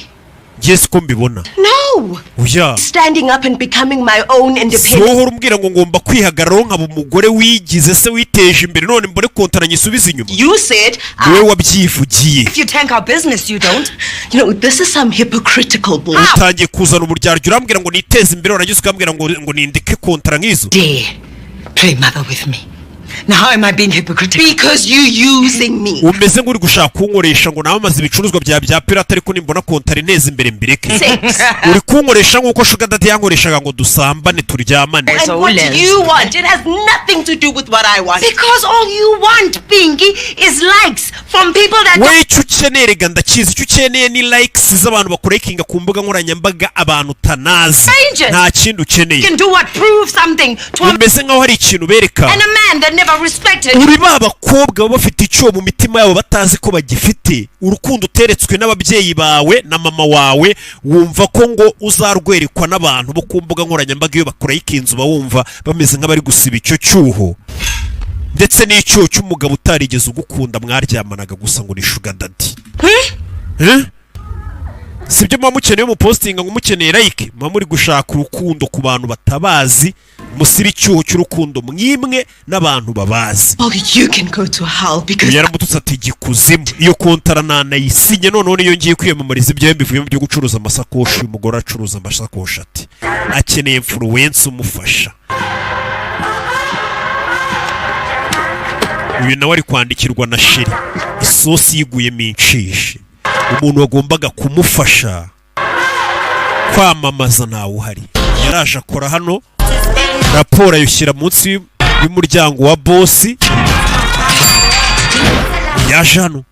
Ngiye siko mbibona. No. Oya. Standing up and becoming my own Si independent. wowe uhora umbwira ngo ngomba kwihagararaho nkaba umugore wigize se, witeje imbere, none mbone kontara nyisubize inyuma? You said, Ni wowe wabyivugiye. If you tank our business, you don't. You know, this is some hypocritical bullshit. Utangiye kuzana uburyarya. Urambwira ngo niteze imbere, warangiza ukambwira ngo nindeke kontara nk'izo. Dare play mother with me. Now, how am I being hypocritical? Because you using me. Umeze nk'uri gushaka kunkoresha ngo namamaze ibicuruzwa bya pirate, ariko nimbona kontara ineza imbere mbireke. Sex. Uri kunkoresha nk'uko sugar daddy yankoreshaga ngo dusambane, turyamane. And what you want, it has nothing to do with what I want. Because all you want, Pinky, is likes from people that We, icyo ukeneye rega ndakizi. Icyo ukeneye ni likes z'abantu bakulikinga ku mbuga nkoranyambaga, abantu utanazi. Strangers. Nta kindi ukeneye. can do what prove something to a Umeze nk'aho hari ikintu bereka. and a man that never respected. Uri ba bakobwa baba bafite icyo mu mitima yabo batazi ko bagifite, urukundo uteretswe n'ababyeyi bawe na mama wawe, wumva ko ngo uzarwerekwa n'abantu bo ku mbuga nkoranyambaga. Iyo bakulikinze uba wumva bameze nk'abari gusiba icyo cyuho, ndetse n'icyuho cy'umugabo utarigeze ugukunda, mwaryamanaga gusa ngo ni sugar daddy. Eh? Si byo muba mukeneye mupostinga ngo mukeneye like? Muba muri gushaka urukundo ku bantu batabazi, Musibe icyuho cy'urukundo mwimwe n'abantu babazi. Well, you can go to hell because Yaramututse ati gikuzimu. Iyo kontara nanayisinye, noneho niyo ngiye kwiyamamariza ibyawe mbivuyemo byo gucuruza amasakoshi. Uyu mugore acuruza amasakoshi, ati akeneye influencer umufasha. Uyu nawe ari kwandikirwa na chéri, isosi yiguyemo inshishi. Umuntu wagombaga kumufasha kwamamaza ntawe uhari. Yaraje akora hano raporo, ayishyira munsi y'umuryango wa bosi. Yaje hano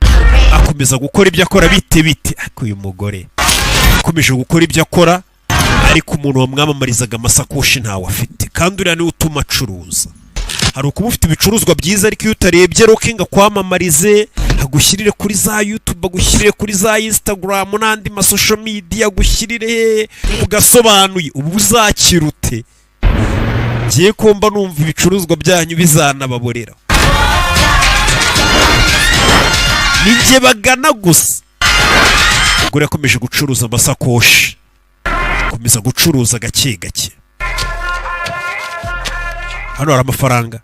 akomeza gukora ibyo akora. Bite bite? Ariko uyu mugore akomeje gukora ibyo akora, ariko umuntu wamwamamarizaga amasakoshi ntawe afite, kandi uriya niwe utuma acuruza. Hari ukuba ufite ibicuruzwa byiza, ariko iyo utarebye Rocky ngo akwamamarize, agushyirire kuri za YouTube, agushyirire kuri za Instagram n'andi ma social media, agushyirire ugasobanuye, ubu uzakira ute? Ngiye kumba numva ibicuruzwa byanyu bizanababorera, ninjye bagana gusa. Umugore yakomeje gucuruza amasakoshi, akomeza gucuruza gake gake. Hano hari amafaranga,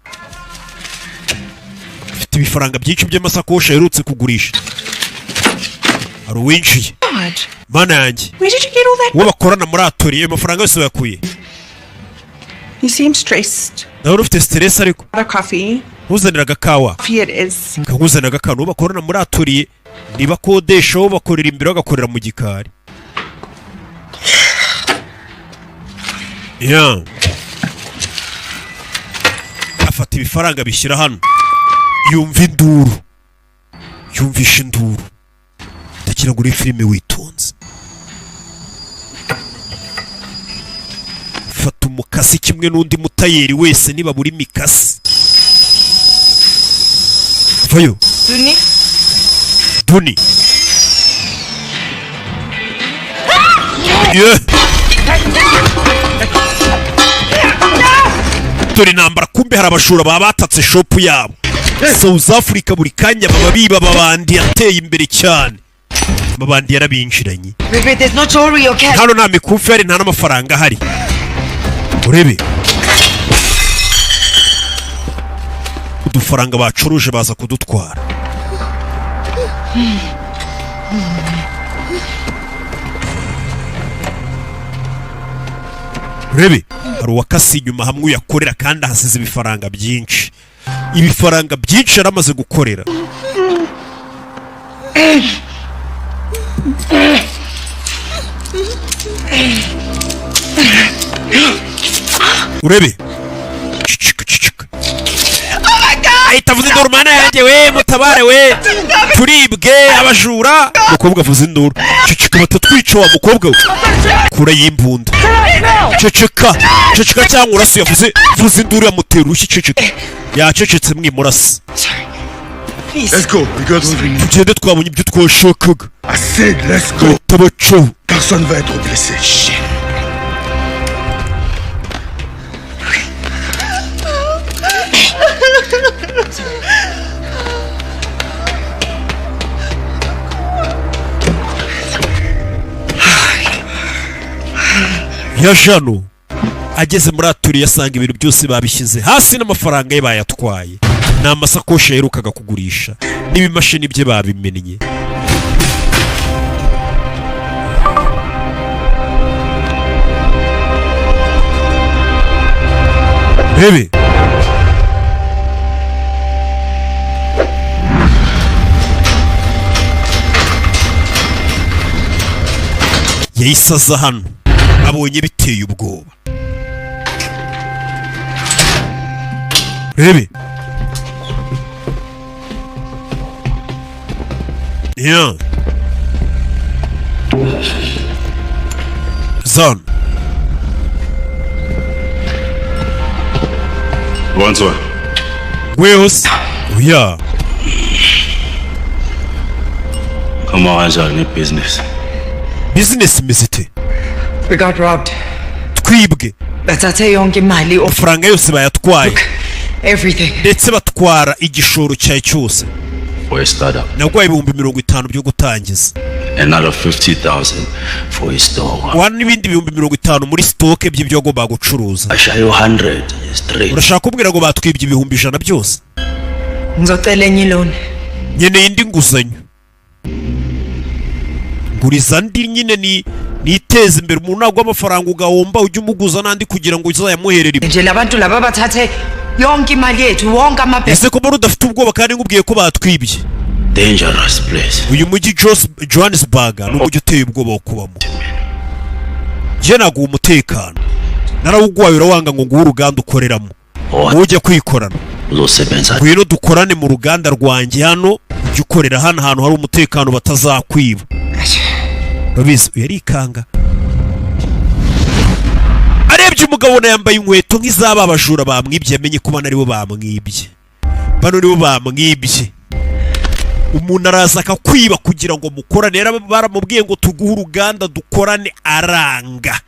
afite ibifaranga byinshi by'amasakoshi aherutse kugurisha. Hari uwinjiye. God. Mana yanjye! Where did you get all that? Uwo bakorana muri atelier, ayo mafaranga yose bayakuye? You seem stressed. Nawe ufite stress ariko. Have a coffee. Ntuzanire agakawa? Coffee it is. Kakuzanira agakawa. Uwo bakorana muri atelier, niba akodesha, wo bakorera imbere, bagakorera mu gikari. Yeah. Afata ibifaranga bishyira hano, yumva induru, yumvisha induru. Ndagira ngo uri filime witonze. Fata umukasi kimwe n'undi mutayeri wese, nibabura imikasi vayo. Duni? Duni. Yeah. Dore intambara! Kumbe hari abajura baba batatse shop yabo. South Africa buri kanya baba biba amabandi yateye imbere cyane, amabandi yarabinjiranye. Bebe, there's no jewelry or cash. Hano nta mikufi ihari, nta n'amafaranga ahari. Urebe udufaranga bacuruje baza kudutwara. Urebe hari uwakase inyuma hamwe uyakorera, kandi ahasize ibifaranga byinshi, ibifaranga byinshi yari amaze gukorera. Urebe, cicika cicika, ahita avuza induru: "Mana yanjye we, mutabare we, turibwe abajura!" Umukobwa avuza induru: "Ceceka, batatwica!" Wa mukobwa we, kura y'imbunda: "Ceceka, ceceka cyangwa urasi!" Yavuze vuza induru, yamutera urushyi: "Ceceka!" Yacecetse, mwimurasi. Please. Let's go. We got what we need. Tugende, twabonye ibyo twashakaga. I said let's go. Tabaco. Personne va être blessé. Shit. Ya jano ageze muri atelier, asanga ibintu byose babishyize hasi n'amafaranga ye bayatwaye. Ni amasakoshi yaherukaga kugurisha n'ibimashini bye babimennye. Rebe yahise aza hano, abonye biteye ubwoba. Rebe. Yeah. Zan. Wanzwa. Wehose. Oya. Come kanjani business? Business imeze ite? We got robbed. Twibwe. Bathathe yonke imali. Amafaranga yose bayatwaye. Everything. Ndetse batwara igishoro cyawe cyose. For a startup. Nagwaye 50,000 byo gutangiza. Another 50,000 for his store. Wa n'ibindi 50,000 muri stock by'ibyo wagombaga gucuruza. Ashayo 100 straight. Urashaka kumbwira ngo batwibye 100,000 byose? Ngizocela enye iloan. Nkeneye indi nguzanyo, nguriza andi nyine ni niteze imbere. Umuntu ntabwo amafaranga ugahomba, ujye umuguza n'andi kugira ngo uzayamuherere imbere. Nje labantu laba bathathe yonke imali yethu, wonke amabhesi. Ese ko mbona udafite ubwoba kandi nkubwiye ko batwibye? Dangerous place. Uyu mujyi Johannesburg ni umujyi uteye ubwoba wo kubamo. Njye naguha umutekano, narawugwaye urawanga ngo nguhe uruganda ukoreramo, wowe ujya kwikorana. Uzosebenza. Ngwino dukorane mu ruganda rwanjye hano, ujye ukorera hano ahantu hari umutekano batazakwiba. Urabizi uyu yarikanga arebye umugabo ubona yambaye inkweto nk'iz'aba bajura bamwibye, yamenye ko bano aribo bamwibye, bano nibo bamwibye. Umuntu araza akakwiba kugira ngo mukorane. Baramubwiye ngo tuguhe uruganda dukorane, aranga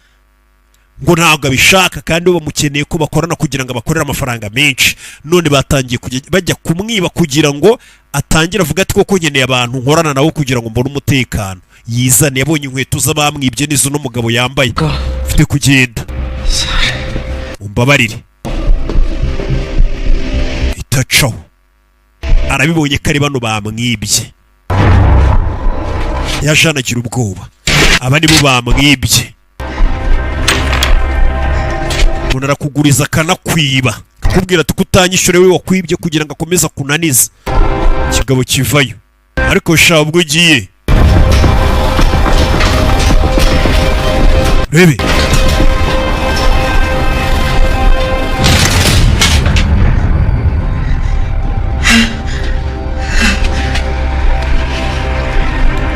ngo ntabwo abishaka, kandi bo bamukeneye ko bakorana kugira ngo abakorere amafaranga menshi. None batangiye kujya bajya kumwiba kugira ngo atangire avuga ati koko nkeneye abantu nkorana nabo kugira ngo mbone umutekano. Yizane, yabonye inkweto z'abamwibye n'izo uno mugabo yambaye. Mfite kugenda, umbabarire. Itacaho arabibonye ko ari bano bamwibye, yaje anagira ubwoba, aba nibo bamwibye. Umuntu arakuguriza akanakwiba, akakubwira ati kutanyishyura we wakwibye kugira ngo akomeze akunanize. Ikigabo kivayo, ariko sha ubwo ugiye rebe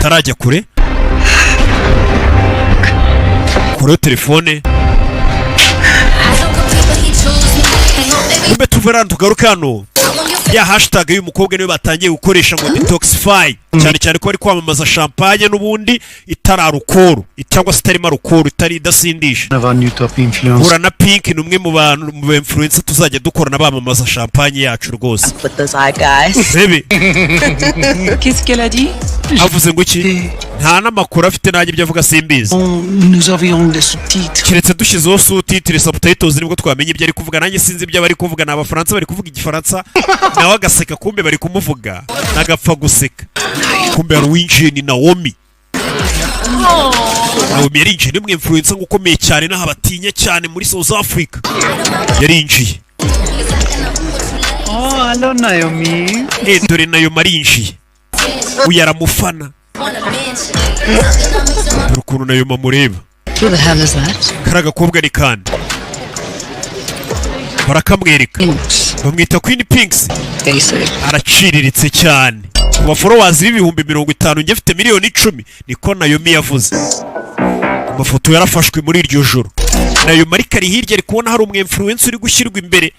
tarajya kure kure telefone. Kumbe tuve hano tugaruke hano, ya hashtag y'uyu mukobwa niyo batangiye gukoresha ngo detoxify, cyane cyane ko bari kwamamaza champagne n'ubundi itari alcool cyangwa se itarimo alcool, itari idasindisha. One of our new top influencers. Hura na Pink, ni umwe mu bantu mu ba influencer tuzajya dukorana bamamaza champagne yacu rwose. With those eye guys. Rebe. Qu'est-ce qu'elle a dit? Avuze ngo iki? Nta n'amakuru afite, nanjye ibyo avuga simbizi. Nous avions des sous-titres. Keretse dushyizeho sous-titre, subtitles, nibwo twamenya ibyo ari kuvuga. Nanjye sinzi ibyo bari kuvuga. Ni Abafaransa bari kuvuga Igifaransa, nawe agaseka, kumbe bari kumuvuga nagapfa guseka. Kumbe hari uwinjiye, ni Naomi. Naomi yarinjiye, ni umwe influencer ngo ukomeye cyane n'aha batinya cyane muri South Africa, yarinjiye. Oh, hello Naomi. Eh, dore Naomi arinjiye, uyu aramufana. Dore ukuntu Naomi amureba. Who the hell is that? Kari agakobwa ni kandi barakamwereka, bamwita Queen Pinks. Basic. Araciriritse cyane ku bafollowers b'50,000, njye mfite 10 miliyoni, niko Naomi yavuze. Amafoto yarafashwe muri iryo joro. Naomi ariko ari hirya, ari kubona hari umu influencer uri gushyirwa imbere,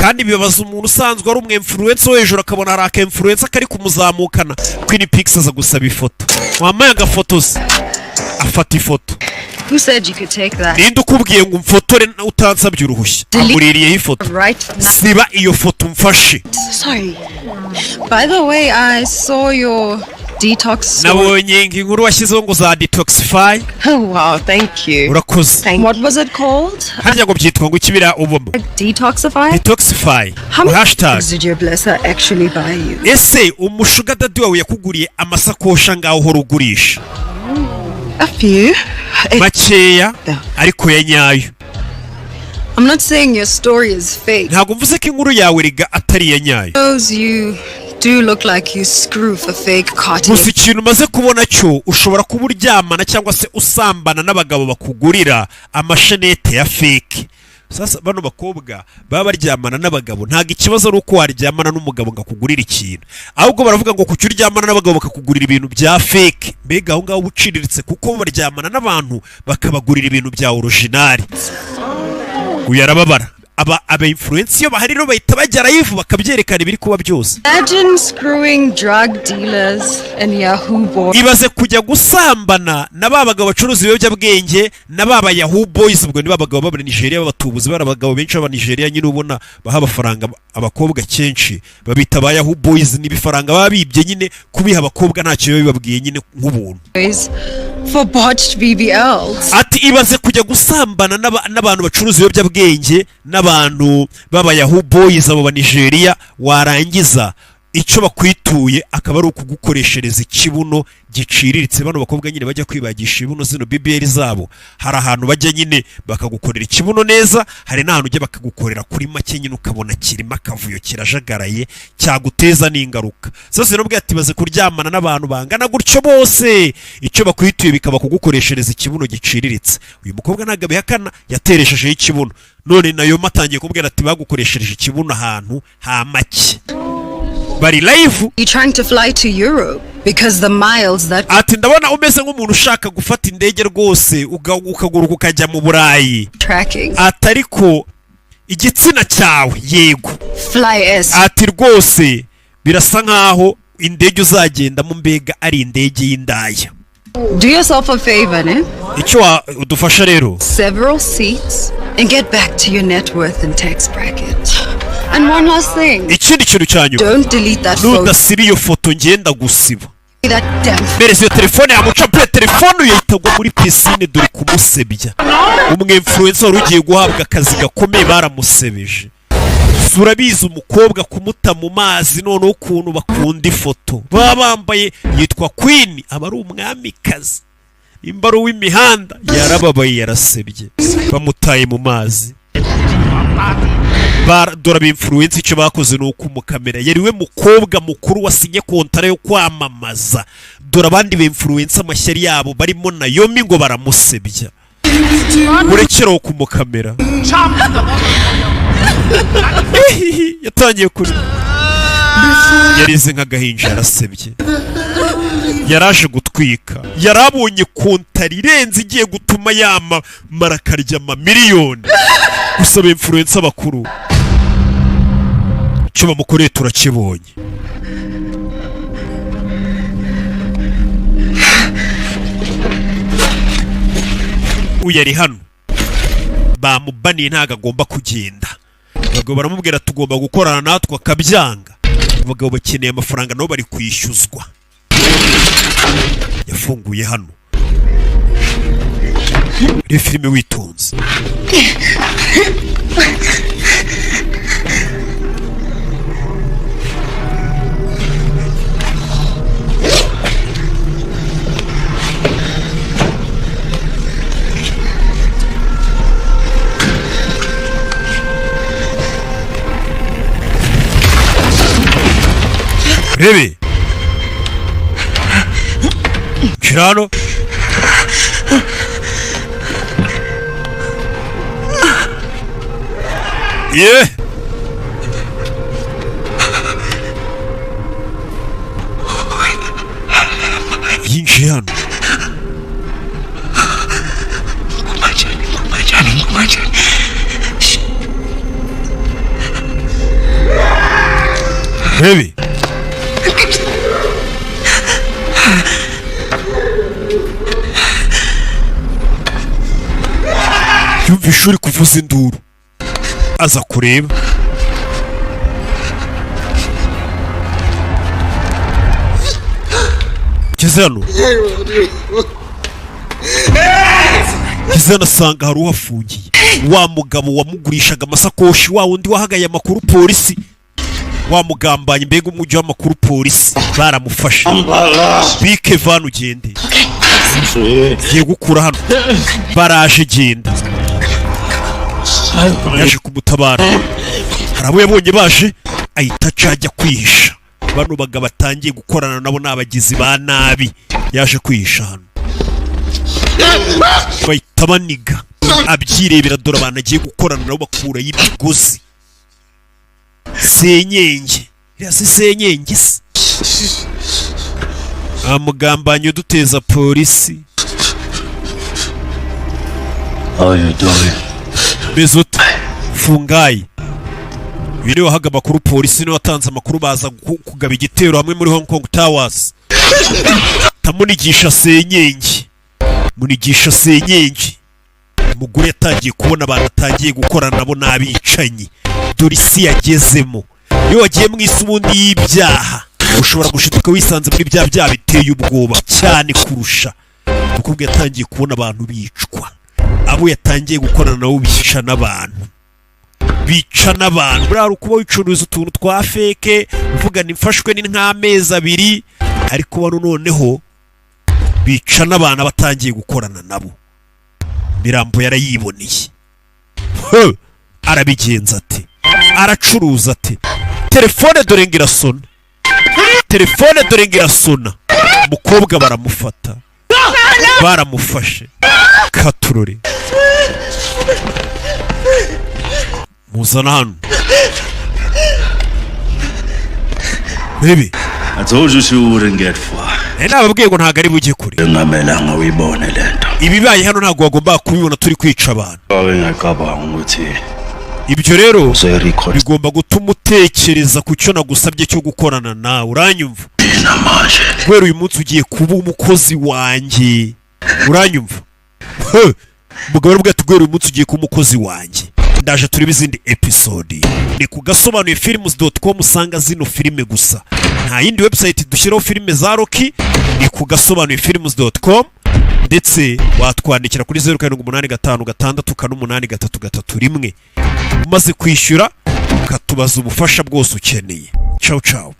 kandi bibabaza umuntu usanzwe ari umu influencer wo hejuru akabona hari aka influencer kari kumuzamukana. Queen Pinks aza gusaba ifoto, wambaye agafoto se, afata ifoto. Who said you could take that? Ninde ukubwiye ngo umfotore utansabye uruhushya? Amuririyeho ifoto. Right now. Siba iyo foto umfashe. Sorry. By the way, I saw your detox story. Nabonye ngo inkuru washyizeho ngo za detoxify. Oh, wow, thank you. Urakoze. What was it called? Harya ngo byitwa ngo ikibira ubamo? Detoxify? Detoxify. How many Hashtag. bags did your blesser actually buy you? Ese umusugar daddy wawe yakuguriye amasakoshi angahe uhora ugurisha? A few. Makeya ariko ya nyayo. I'm not saying your story is fake. Ntabwo mvuze ko inkuru yawe riga atari iya nyayo. Those you do look like you screw for fake Cartier. Gusa ikintu umaze kubona cyo, ushobora kuba uryamana cyangwa se usambana n'abagabo bakugurira amashenete ya fake. Sasa bano bakobwa baba baryamana n'abagabo, ntabwo ikibazo ari uko waryamana n'umugabo ngo akugurire ikintu, ahubwo baravuga ngo kuki uryamana n'abagabo bakakugurira ibintu bya fake? Mbega aho ngaho uba uciriritse, kuko baryamana n'abantu bakabagurira ibintu bya original. Uyu arababara, Aba influencer iyo bahari rero bahita bajya live bakabyerekana ibiri kuba byose. Imagine screwing drug dealers and Yahoo boys. Ibaze kujya gusambana na ba bagabo bacuruza ibiyobyabwenge na ba ba Yahoo boys. Ubwo ni ba bagabo b'aba Nigeria b'abatubuzi, bari abagabo benshi b'aba Nigeria nyine ubona baha amafaranga abakobwa kenshi, babita ba Yahoo boys. Ni ibifaranga baba bibye nyine, kubiha abakobwa ntacyo biba bibabwiye nyine, nk'ubuntu. For botched BBLs. Ati ibaze kujya gusambana n'abantu bacuruza ibiyobyabwenge n'abantu b'aba Yahoo boys, abo ba Nigeria, warangiza icyo bakwituye akaba ari ukugukoreshereza ikibuno giciriritse. Bano bakobwa nyine bajya kwibagisha ibibuno, zino BBL zabo, hari ahantu bajya nyine bakagukorera ikibuno neza, hari n'ahantu ujya bakagukorera kuri make nyine ukabona kirimo akavuyo, kirajagaraye, cyaguteza n'ingaruka zose. Nubwo ati baze kuryamana n'abantu bangana gutyo bose, icyo bakwituye bikaba kugukoreshereza ikibuno giciriritse. Uyu mukobwa ntabwo abihakana, yatereshejeho ikibuno. None nayo matangiye kubwira ati bagukoreshereje ikibuno ahantu ha make, bari live. You're trying to fly to Europe because the miles that Ati ndabona umeze nk'umuntu ushaka gufata indege rwose, ukaguruka ukajya mu Burayi. tracking. Ati ariko igitsina cyawe, yego. Fly S. Ati rwose birasa nkaho indege uzagendamo mbega ari indege y'indaya. Do yourself a favor, ne? Icyo udufasha rero, Several seats and get back to your net worth and tax bracket. And one last thing. Ikindi kintu cya nyuma, Don't delete that photo. nudasiba iyo foto ngenda gusiba. That damn Mbereza iyo telefone. Yamuca pe telefone uyahita agwa muri pisine. Dore kumusebya, umwe influencer wari ugiye guhabwa akazi gakomeye baramusebeje. Si urabizi, umukobwa kumuta mu mazi, noneho ukuntu bakunda ifoto baba bambaye, yitwa Queen, aba ari umwamikazi nimba ari uw'imihanda. Yarababaye, yarasebye, bamutaye mu mazi. Dore aba influencer icyo bakoze ni ukumukamera. Yari we mukobwa mukuru wasinye kontara yo kwamamaza. Dore abandi ba influencer amashyari yabo barimo Naomi ngo baramusebya, murekeraho kumukamera. Yatangiye kurira, yarize nk'agahinja, yarasebye. Yaraje gutwika, yarabonye kontara irenze igiye gutuma yamamara akarya amamiliyoni. Gusa aba influencer bakuru icyo bamukoreye turakibonye. Uyu ari hano bamubaniye, ntabwo agomba kugenda. Abagabo baramubwira tugomba gukorana natwe, akabyanga. Abagabo bakeneye amafaranga, nabo bari kwishyuzwa. Yafunguye hano reba filime witonze. Rebe shyira hano. Ye yinjiye hano. Rebe yumva uri kuvuza induru, aza kureba. Ngeze hano asanga hari uhafungiye, wa mugabo wamugurishaga amasakoshi, wa wundi wahagaye amakuru polisi, wa mugambanye, mbega umujyi w'amakuru polisi baramufashe. Bike vani ugende, ngiye gukura hano, baraje, genda. Yaje kumutabara, hari abo yabonye baje ahita aca ajya kwihisha. Bano bagabo atangiye gukorana nabo ni abagizi ba nabi. Yaje kwihisha hano bahita baniga abyirebera. Dore abantu agiye gukorana nabo bakurayo imigozi, senyenge iriya, si senyenge se amugambanye uduteza polisi? How you doing? Meze ute? Fungayi, uyu niwe wahaga amakuru polisi, niwe watanze amakuru, baza kugaba igitero hamwe muri Hong Kong Towers. Tamunigisha senyenge, munigisha senyenge. Umugore yatangiye kubona abantu atangiye gukorana nabo n'abicanyi. Dore isi yagezemo. Iyo wagiye mu isi ubundi y'ibyaha, ushobora gushiduka wisanze muri bya byaha biteye ubwoba cyane kurusha. Umukobwa yatangiye kubona abantu bicwa, abo yatangiye gukorana nabo bica n'abantu, bica n'abantu. Buriya hari ukuba wicuruza utuntu twa fake, uvuga ni mfashwe ni nk'amezi 2, ariko bano noneho bica n'abantu batangiye gukorana nabo. Mirambo yarayiboneye. He! Arabigenza ate? Aracuruza ate? Telefone dore ngo irasona, telefone dore ngo irasona. Umukobwa baramufata, baramufashe. Katurore, muzana hano bibi. I told you she wouldn't get far. Nababwiye ngo ntabwo ari bujye kure. Bengamelanga uyibone lento. Ibibaye hano ntabwo wagombaga kubibona turi kwica abantu. Ngacabanga ukuthi Ibyo rero bigomba gutuma utekereza ku cyo nagusabye cyo gukorana nawe, uranyumva? Guhera uyu munsi ugiye kuba umukozi wanjye, uranyumva? He! Umugabo aravuga ati: "Guhera uyu munsi ugiye kuba umukozi wanjye." Ndaje turebe izindi episode. Ni ku gasobanuye films.com usanga zino filime gusa, nta yindi website dushyiraho filime za Rocky, ni ku gasobanuye films.com. Ndetse watwandikira kuri 0785648331. Umaze kwishyura ukatubaza ubufasha bwose ukeneye. Ciao ciao.